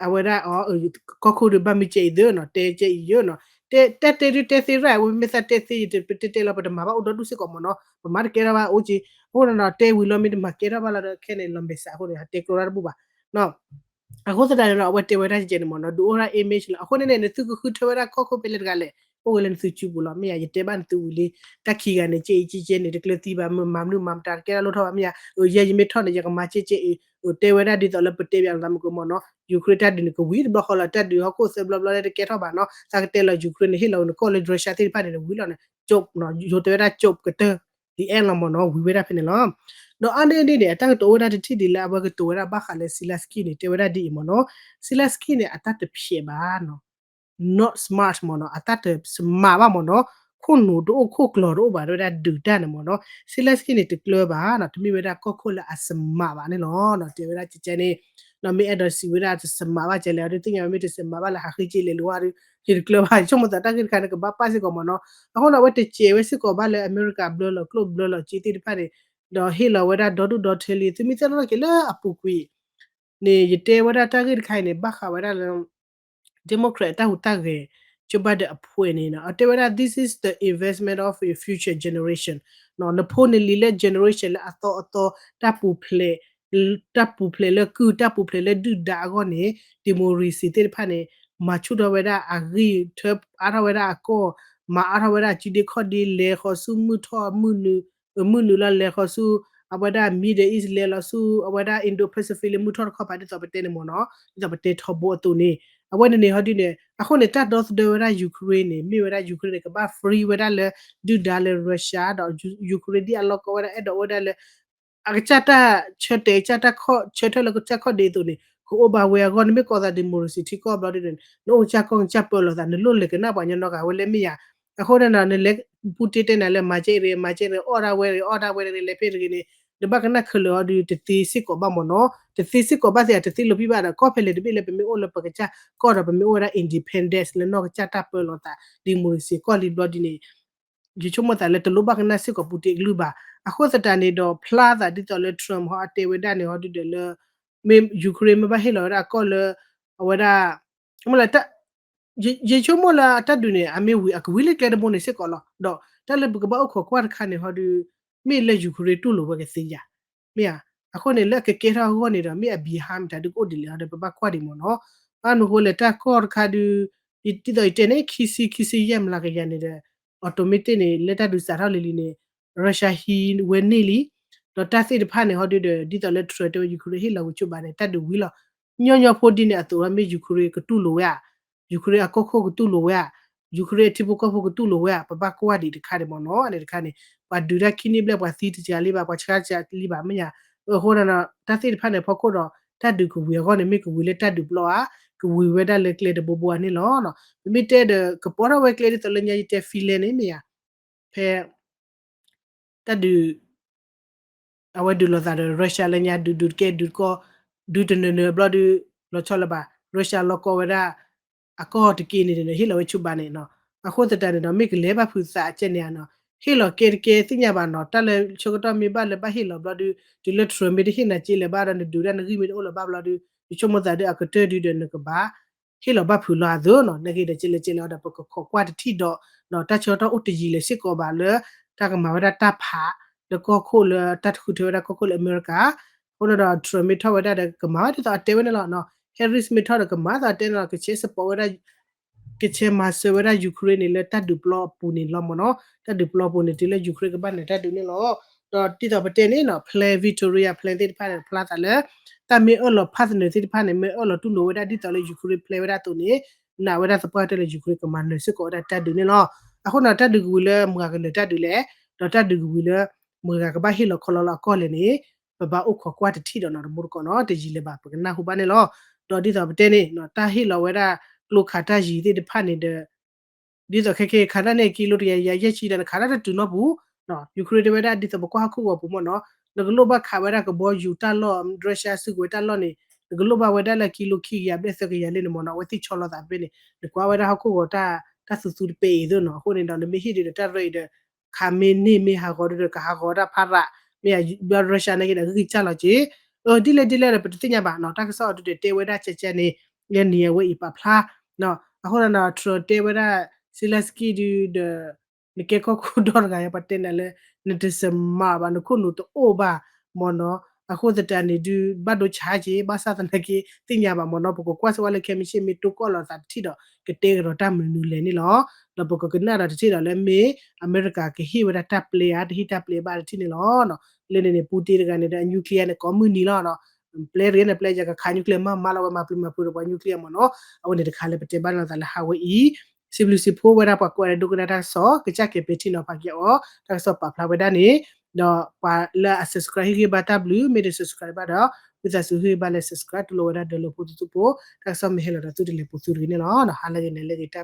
အဝဲဒၣ် ကီၢ်ခိၣ်ဒီးဘၣ်မ့ၢ်ကဲအံၤသ့နီၤ တဲကဲအံၤယၢနီၤ တဲတဲတဲဒုးတဲသ့ရၣ် အဝဲမ့ၢ်သးတဲသ့ ယတတဲတဲလီၤ ပတမၤဘၣ်အိၣ်ဒီဒူၣ်စ့ၢ်ကီးမ့ၢ်နီၤ ပမၤတကဲထီၣ်ဘၣ်အိၣ်က့ အဃိန့ၣ်ဒီး တဲဝံၤလီၤမ့ၢ်တမၤကဲထီၣ်ဘၣ်လီၤဒီး ခဲန့ၣ် လီၤမဲာ်ဆှးအဃိန့ၣ် တဲကျိၤတၢ်တဘူၣ်ဘၣ် အဃိသတးန့ၣ်ဒီး အဝဲတဲဝဲဒၣ်ကဲန့ၣ်မ့ၢ်နီၤ ဒုးအိၣ်ဒၣ် image လီၤ အဃိန့ၣ်န့ၣ် နသုကဃုထၢဝဲဒၣ်ကီၢ်ခိၣ်ဖဲလဲၣ်တဂၤလဲၣ် အိၣ်ဝဲလၢနသုစုပူၤလီၤ မ့ၢ်ယၤ ယတဲဘၣ်နသုဝံၤလံ တၢ်ခံဂၤန့ၣ် ကဲအံၤကဲကဲန့ၣ် တကျၢၤသံဘၣ် မၤမနုၤမၤမတၤတကဲထီၣ်လိၣ်ထီၣ်ဘၣ် မ့ၢ်ယၤ ယဲယမ့ၢ်ထီၣ်န့ၣ် ယကမၤကဲကဲအံၤ တဲဝဲဒၣ်ဒ်သိးလၢပတဲဘၣ်သးမုၢ်ကီးမ့ၢ်နီၤ Ukraine တၢ်ဒုးန့ၣ် ကဝံၤတဘျီဃီလီၤ တၢ်ဒုးဟီၣ်ခိၣ်သၢဘျီဘျီလၢတကဲထီၣ်ဘၣ်နီၤ သးကတဲလီၤ Ukraine န့ၣ် ဟ့ၣ်လီၤနကီၢ်လၢ Russia သ့ၣ်တဖၣ်န့ၣ် ဝံၤလီၤန့ၣ် ကၠိး ယိၤတဲဝဲဒၣ်ကၠိးကတၢၢ် the end လီၤမ့ၢ်နီၤ ဝံၤဝဲဒၣ်ဖဲန့ၣ်လီၤ ဒီးအါန့ၢ်ဒ်န့ၣ် အတၢ်ကတိၤအိၣ်ဝဲဒၣ်တထံၣ်ဒ်လၢအဝဲကတိၤဝဲဒၣ်ဘၣ်ဃးလၢ Zelensky န့ၣ် တဲဝဲဒၣ်ဒ်အံၤမ့ၢ်နီၤ Zelensky န့ၣ် အတၢ်တဖျဲးဘၣ်နီၤ not smart မ့ၢ်နီၤ အတၢ်တsmartဘၣ်မ့ၢ်နီၤ ခိၣ်နူာ်တအိၣ်ခိၣ်ကျီၤတအိၣ်ဘၣ် တဲဝဲဒၣ်ဒုးတၢ်န့ၣ်မ့ၢ်နီၤ Zelensky န့ၣ် တကျၢၤဘၣ်နီၤ တမ့ၢ်ဝဲဒၣ်ကီၢ်ခိၣ်လၢအsmartဘၣ်န့ၣ်လီၤ တဲဝဲဒၣ်ကဲကဲန့ၣ် မ့ၢ်အဲၣ်ဒိးစံးဝဲဒၣ်တsmartဘၣ်ကဲလဲၣ် ဒုးသ့ၣ်ညါဝဲမ့ၢ်တsmartဘၣ်လၢဟးဃ့က့လဲၤလိၤဝဲဒုး ဟ့ၣ်တကျၢၤဘၣ် ဆိကမိၣ်သးတၢ်ဂ့ၢ်တခါန့ၣ် ကဘၣ်ပာ်စ့ၢ်ကီးမ့ၢ်နီၤ အဃိန့ၣ် အဝဲတစဲးဝဲစ့ၢ်ကီးဘၣ်လၢအမဲရကၤဘျၢလီၤကျိၣ်ဘျၢလီၤစ့သ့ၣ်တဖၣ်န့ၣ် ဒီးဟ့ၣ်လီၤဝဲဒၣ်ဒီဒူၣ်ဒီထၢလံ သုမ့ၢ်သ့ၣ်နီၣ်ထီၣ်က့ၤလၢအပူၤကွံာ်န့ၣ် ယတဲဝဲဒၣ်တၢ်ဂ့ၢ်တခါအံၤန့ၣ် ဘၣ်ဃးဝဲဒၣ်လၢ Democrat အတၢ်ဟူးတၢ်ဂဲၤ Joe Biden အဖှဲးန့ၣ် အတဲဝဲဒၣ် this is the investment of your future generation နဖိနလံၤလၢ generation လၢအသီအသီ တၢ်ပူၤဖျဲး တၢ်ပူၤဖျဲးလၢကုၢ်တၢ်ပူၤဖျဲးလၢဒုၣ်ဒါအဂီၢ်န့ၣ် democracy သ့ၣ်တဖၣ်န့ၣ် မၤဆူၣ်ထီၣ်ဝဲဒၣ်အဂံၢ်ထၢအါထီၣ်ဝဲဒၣ်အကီၢ် မၤအါထီၣ်ဝဲဒၣ်အစုဒ့ခီၣ်ဒ့ လဲၤဃီၤဆူမုၢ်ထီၣ်မုၢ်နုာ် မုၢ်နုာ်လီၤ လဲၤဃီၤဆူ အဝဲဒၣ် Middle East လဲၤလီၤဆူ အဝဲဒၣ် Indo-Pacific လၢမုၢ်ထီၣ်တခီပၤ ဒ်သိးပတဲန့ၣ်မ့ၢ်နီၤ ဒ်သိးပတဲထီဘိအသိးန့ၣ် အဝဲန့ၣ်န့ၣ် ဟီဒုန့ၣ် အဃိန့ၣ် တၢ်ဒီသဒၢဝဲဒၣ် Ukraine န့ၣ် မ့ၢ်ဝဲဒၣ် Ukraine န့ၣ် ကဘၣ် free ဝဲဒၣ်လၢ ဒုၣ်ဒါလၢ Russia ဒီး Ukraine ဒ်အလီၢ်ကီဝဲဒၣ် အဲၣ်ဒိးဝဲဒၣ်လၢ အကစၢ်တၢ်ဆၢတဲာ် ကစၢ်တၢ်ခီၣ်ဆၢထၢၣ်လၢကစၢ်ခီၣ်ဒ့အသိးန့ၣ် ကအိၣ်ဘၣ်ဝဲအဂီၢ် နမ့ၢ်ကိးသး democracy ထံကီၢ်ဘျီဒုန့ၣ် နအိၣ်ကစၢ်ကီၢ်ကစၢ်ပၢလီၤသး နလိၣ်လဲၤကနၣ်ပှၤညီနီတဂၤဝဲလဲၣ်မ့ၢ်ယၤ အဃိန့ၣ်ဒီး နလဲၤ Putin တဲနၤလၢမၤကဲအံၤရ့ မၤကဲအံၤရ့ အီၣ်ဒၣ်ဝဲရ့ အီၣ်ဒၣ်ဝဲရ့ လဲၤဖဲတဂ့ၤန့ၣ် ဘၣ်ကနၣ်ခဲလၢာ်အီၤဒုး တသ့စ့ၢ်ကီးဘၣ်မ့ၢ်နီၤ, တသ့စ့ၢ်ကီးဘၣ်သ့ၣ် တသ့လီၤပံဘၣ်ဒီး ကီၢ်ဖဲလဲၣ်တဘ့ၣ်လၢပမ့ၢ်အိၣ်လၢပကစၢ်ကီၢ်ဒီး ပမ့ၢ်အိၣ်ဝဲဒၣ် independence လၢနီၢ်ကစၢ်တၢ်ပၢလီၤသး democracy ကီၢ်လံဘျီဒ်န့ၣ် ယဆိကမိၣ်သးလၢတလိၣ်ဘၣ်ကနၣ်စ့ၢ်ကီး Putin အကလုၢ်ဘၣ်. အဃိသတးန့ၣ်ဒီး ဖျါသးဒ်သိးလၢ Trump ဟီအတဲဝဲဒၣ်န့ၣ်ဟီဒုးဒီးလၢ မ့ၢ် Ukraine မ့ၢ်ဘၣ်ဟ့ၣ်လီၤဝဲဒၣ်အကီၢ်လၢ အဝဲဒၣ် မ့ၢ်လၢ ယဆိကမိၣ်လၢအတၢ်ဒုးန့ၣ် အမ့ၢ်ဝံၤ အကဝံၤလၢကျဲတဘိန့ၣ်စ့ၢ်ကီးလီၤ. ဒီးတၢ်လၢပကဘၣ်အိၣ်ခိးကွၢ်တခါန့ၣ်ဟီဒုး မ့ၢ်လၢ Ukraine တူၢ်လိာ်ဝဲကသ့ဧါ, မ့ၢ်ဧါ. အဃိန့ၣ် လၢအကကဲထီၣ်အဂီၢ်န့ၣ်ဒီး မ့ၢ်အ behind မတၤဒုးကအိၣ်ဒ်လဲၣ်ဟီဒီး ပဘၣ်ကွၢ်ဒံးမ့ၢ်နီၤ. ဘၣ်မနုၤဃိလဲၣ် တၢ်ကီၢ်တခါဒုး ဒ်သိးယတဲန့ၣ် ခံဆံ ခံဆံယဲၢ်မျးကယၤန့ၣ်ဒီး automatic န့ၣ် လၢတၢ်ဒုးစးထီၣ်လံလံန့ၣ် Russia ဟံးဝဲန့ၢ်လံ. ဒီးတၢ်သ့ၣ်တဖၣ်န့ၣ်ဟီဒုးဒီး ဒ်သိးလၢ Trump တဲဝဲ Ukraine ဟ့ၣ်လီၤဝံၤဆိဘၣ်န့ၣ် တၢ်ဒုးဝံၤလီၤ. ညီညီဖိဒ်န့ၣ်အသိး မ့ၢ် Ukraine ကတူၢ်လိာ်ဝဲဧါ, Ukraine အကီၢ်ခိၣ်ကတူၢ်လိာ်ဝဲဧါ, Ukraine အထံဖိကီၢ်ဖိကတူၢ်လိာ်ဝဲဧါ, ပဘၣ်ကွၢ်ဒံးတခါဒံးမ့ၢ်နီၤ. န့ၣ်တခါန့ၣ် ပှၤဒုးတၢ်ခံနံၣ်ဘျဲၣ် ပှၤသံတစှၤလံဘၣ်, ပှၤဆှါတစှၤလံဘၣ် မ့ၢ်ဧါ. အဃိဒီး တၢ်သ့ၣ်တဖၣ်န့ၣ် ဖီခိၣ်ဒီး တၢ်ဒုးကဝံၤအဂီၢ်န့ၣ် မ့ၢ်ကဝံၤလၢတၢ်ဒုးပျီဧါ, ကဝံၤဝဲဒၣ်လၢကျဲတဘိဘိဧါန့ၣ်လီၤ. ပမ့ၢ်တဲဒီး ကပီၤထီၣ်ဝဲကျဲဒ်သိးလၢညါယတဲ Finland န့ၣ် မ့ၢ်ဧါ. ဖဲ တၢ်ဒုး အဝဲဒုးလိာ်သးဒီး Russia လၢညါဒုး ဒုးတကဲဒုးတကီၢ် ဒုးတနၢၤနၢၤဘျီဒုး လီၤဆီလၢၤဘၣ် Russia လီၤကီဝဲဒၣ် အကီၢ်တက့ၢ်န့ၣ်ဒီး ဟ့ၣ်လီၤဝဲဆိဘၣ်န့ၣ်နီၤ. အဃိသတးန့ၣ်ဒီး မ့ၢ်ကလဲၤဘၣ်ဖုးသးအကဲန့ၣ်ဧါနီၤ, ဟ့ၣ်လီၤကဲတကဲသ့ၣ်ညါဘၣ်နီၤ. တၢ်လၢဆၢကတီၢ်မ့ၢ်ဘၣ်လၢဘၣ်ဟ့ၣ်လီၤဘျီဒုး တုၤလၢ Trump မ့ၢ်တဟ့ၣ်နၤက့လဲၣ်ဘၣ်ဒီး နဒုးဒၣ်နဂံၢ်မ့ၢ်တအိၣ်လၢၤဘၣ်ဘျီဒုး ယဆိကမိၣ်သးဒုး အကတၢၢ်ဒုးဒီးနကဘၣ် ဟ့ၣ်လီၤဘၣ်ဖုးလီၤအသိးနီၤ. နဂ့ၤဒီးကလဲၤကလဲၤအီၤဒီး ပကခိးကွၢ်တထံၣ်ဒီး တၢ်ဆၢကတီၢ်အိၣ်တယံာ်လၢၤစ့ၢ်ကီးဘၣ်လၢ တၢ်ကမၤဝဲဒၣ်တၢ်ဖး လၢကီၢ်ခိၣ်လၢတၢ်တဃုထၢဝဲဒၣ်ကီၢ်ခိၣ်လၢအမဲရကၤ. အဃိန့ၣ်ဒီး Trump မ့ၢ်ထီၣ်ဝဲဒၣ်ဒီး ကမၤဝဲဒ်သိးအတဲဝဲန့ၣ်လီၤ. Harris မ့ၢ်ထီၣ်ဒီး ကမၤဒ်သိးအတဲန့ၣ်လီၤ. ကဆဲး support ဝဲဒၣ် ကဆဲးမၤစၢၤဝဲဒၣ် Ukraine န့ၣ် လၢတၢ်ဒုးပျီအပူၤန့ၣ်လီၤမ့ၢ်နီၤ. တၢ်ဒုးပျီအပူၤန့ၣ် တုၤလၢ Ukraine ကဘၣ်နၢၤတၢ်ဒုးန့ၣ်လီၤ. ဒီးဒ်သိးပတဲန့ၣ်နီၤ plan, Victoria plan သ့ၣ်တဖၣ်န့ၣ် ဖျါသးလၢ တၢ်မ့ၢ်အၢၣ်လီၤ partner သ့ၣ်တဖၣ်န့ၣ် မ့ၢ်အၢၣ်လီၤတူၢ်လိာ်ဝဲဒၣ်ဒ်သိးလၢ Ukraine plan ဝဲဒၣ်အသိးန့ၣ် နာ်ဝဲဒၣ်သပှၢ်တၢၢ်လၢ Ukraine ကမၤနၢၤစ့ၢ်ကီးဝဲဒၣ်တၢ်ဒုးန့ၣ်လီၤ. အဃိန့ၣ်ဒီး တၢ်ဒုးကဝံၤလၢမတၤကနၢၤတၢ်ဒုးလဲၣ်, ဒီးတၢ်ဒုးကဝံၤလၢ မတၤကဘၣ်ဟ့ၣ်လီၤခီလီၤလၢအကီၢ်လဲၣ်န့ၣ် ပဘၣ်အိၣ်ခိးကွၢ်တထံၣ်ဒီးနီၤ တမူတကိးနီၤ တယံာ်လၢၤဘၣ် ပကနၢ်ဟူဘၣ်န့ၣ်လီၤ. ဒီးဒ်သိးပတဲန့ၣ် တၢ်ဟ့ၣ်လီၤဝဲဒၣ် ကျိခးတၢ်ယံၤသ့ၣ်တဖၣ်န့ၣ်ဒီး ဒ်သိးခဲကနံၣ်အံၤ ခးတၢ်န့ၣ် ကံလိတကယၤယၤယဲၢ်ဆံဒီး နခးတၢ်တတုၤနီတပူၤ, Ukraine တဲဝဲဒၣ် ဒ်သိးပကွၢ်ဟီၣ်ခိၣ်ဂီၤပူၤမ့ၢ်နီၤ, နကလိၣ်ဘၣ်ခးဝဲဒၣ်ကဘီယူၤတၢ်လီၢ် Russia စုကဝဲၤတၢ်လီၢ်န့ၣ် နကလိၣ်ဘၣ်ဝဲဒၣ်လၢကံလိခံကယၤဘျဲၣ်သၢကယၤလၢန့ၣ်မ့ၢ်နီၤ, အဝဲသ့ၣ်ဆီလီၤသးဖဲန့ၣ် နကွၢ်ဝဲဒၣ်ဟီၣ်ခိၣ်ဂီၤတၢ် တၢ်သူသူတပဲအံၤသ့ၣ်နီၤ, အဃိန့ၣ်ဒီး နမ့ၢ်ဟ့ၣ်ဒုးဒီးတၢ်ရဲၣ်အံၤဒီး ခးမ့ၢ်န့ၢ်မ့ၢ်ဟးဂီၤဒုးဒီး ကဟးဂီၤတၢ်ဖးရး, မ့ၢ်ဘျီ Russia နာ်က့ဒီး ဂံၢ်ကစၢ်လီၤက့ၤ ဒ်လဲၣ်ဒ်လဲၣ်ဒီး ပတသ့ၣ်ညါဘၣ်နီၤ, တၢ်ကစီၣ်အဒုးတဲတဲဝဲဒၣ်ကဲကဲန့ၣ် လၢနံၤအဝဲအံၤပာ်ဖျါ, အဃိန့ၣ်ဒီး Trump တဲဝဲဒၣ် Zelenskyy ဒုးဒီး နကဲကီၢ်ခိၣ်ဒီတဂၤ ပှၤတဲနၤလၢ နတစမၤဘၣ် နခိၣ်နူာ်တအိၣ်ဘၣ်မ့ၢ်နီၤ, အဃိသတးန့ၣ်ဒုး ဘၣ်ဒိဆါက့ၤ ဘၣ်ဆၣ်သနာ်က့ သ့ၣ်ညါဘၣ်မ့ၢ်နီၤ, ပကကွၢ်စ့ၢ်ဝဲလၢခဲမုၢ်ဆ့ၣ်မ့ၢ်တိၢ်ကီၢ်လိာ်သးတထံၣ်ဒီး ကတဲကဒီးတၢ်မနုၤလဲၣ်န့ၣ်လီၤ. ဒီးပကကနၣ်ဒီးတထံၣ်ဒီးလၢမ့ၢ် အမဲရကၤကဟ့ၣ်ဝဲဒၣ်တၢ်ပျဲဧါ တဟ့ၣ်တၢ်ပျဲဘၣ်တထံၣ်န့ၣ်လီၤ. လၢန့ၣ်န့ၣ် Putin တဂၤန့ၣ်ဒီး အ nuclear န့ၣ် ကိးမုၢ်နံၤလီၤ. ပျဲတဂ့ၤန့ၣ် ပျဲယကခး nuclear မးမးလီၤဝဲ မၤပျံၤမၤဖုးဒီးပှၤ nuclear မ့ၢ်နီၤ, အဝဲန့ၣ်တခါလၢပတဲဘၣ်လိာ်သးလၢဟးဝဲအံၤ, စံးဘျုးစံးဖှိၣ်ဝဲဒၣ်ပှၤကွၢ်ဒိကနၣ်တၢ်ကစီၣ် ကစၢ်ကဲၤပဲာ်ထံနီၤဖးက့ၤအီၤ တၢ်ကစီၣ်ပာ်ဖျါဝဲဒၣ်န့ၣ်, ဒီးပှၤလၢအ subscribe ဟ့ၣ်ဂံၢ်ဘါတၢ်ဘျုး, မ့ၢ်တ subscribe ဘၣ်ဒီး ဝံသးစူၤဟ့ၣ်ဂံၢ်ဘါလၢ subscribe တူၢ်လိာ်ဝဲဒၣ်ဒီးလၢဖိသုသုဖိ, တၢ်ကစီၣ်မ့ၢ်ဟဲလီၤဒီးသုတလဲၤပူၤသုတဂ့ၤန့ၣ်လီၤ. ဟါလၢဂ့ၤန့ၣ်လၢဂ့ၤတၢ်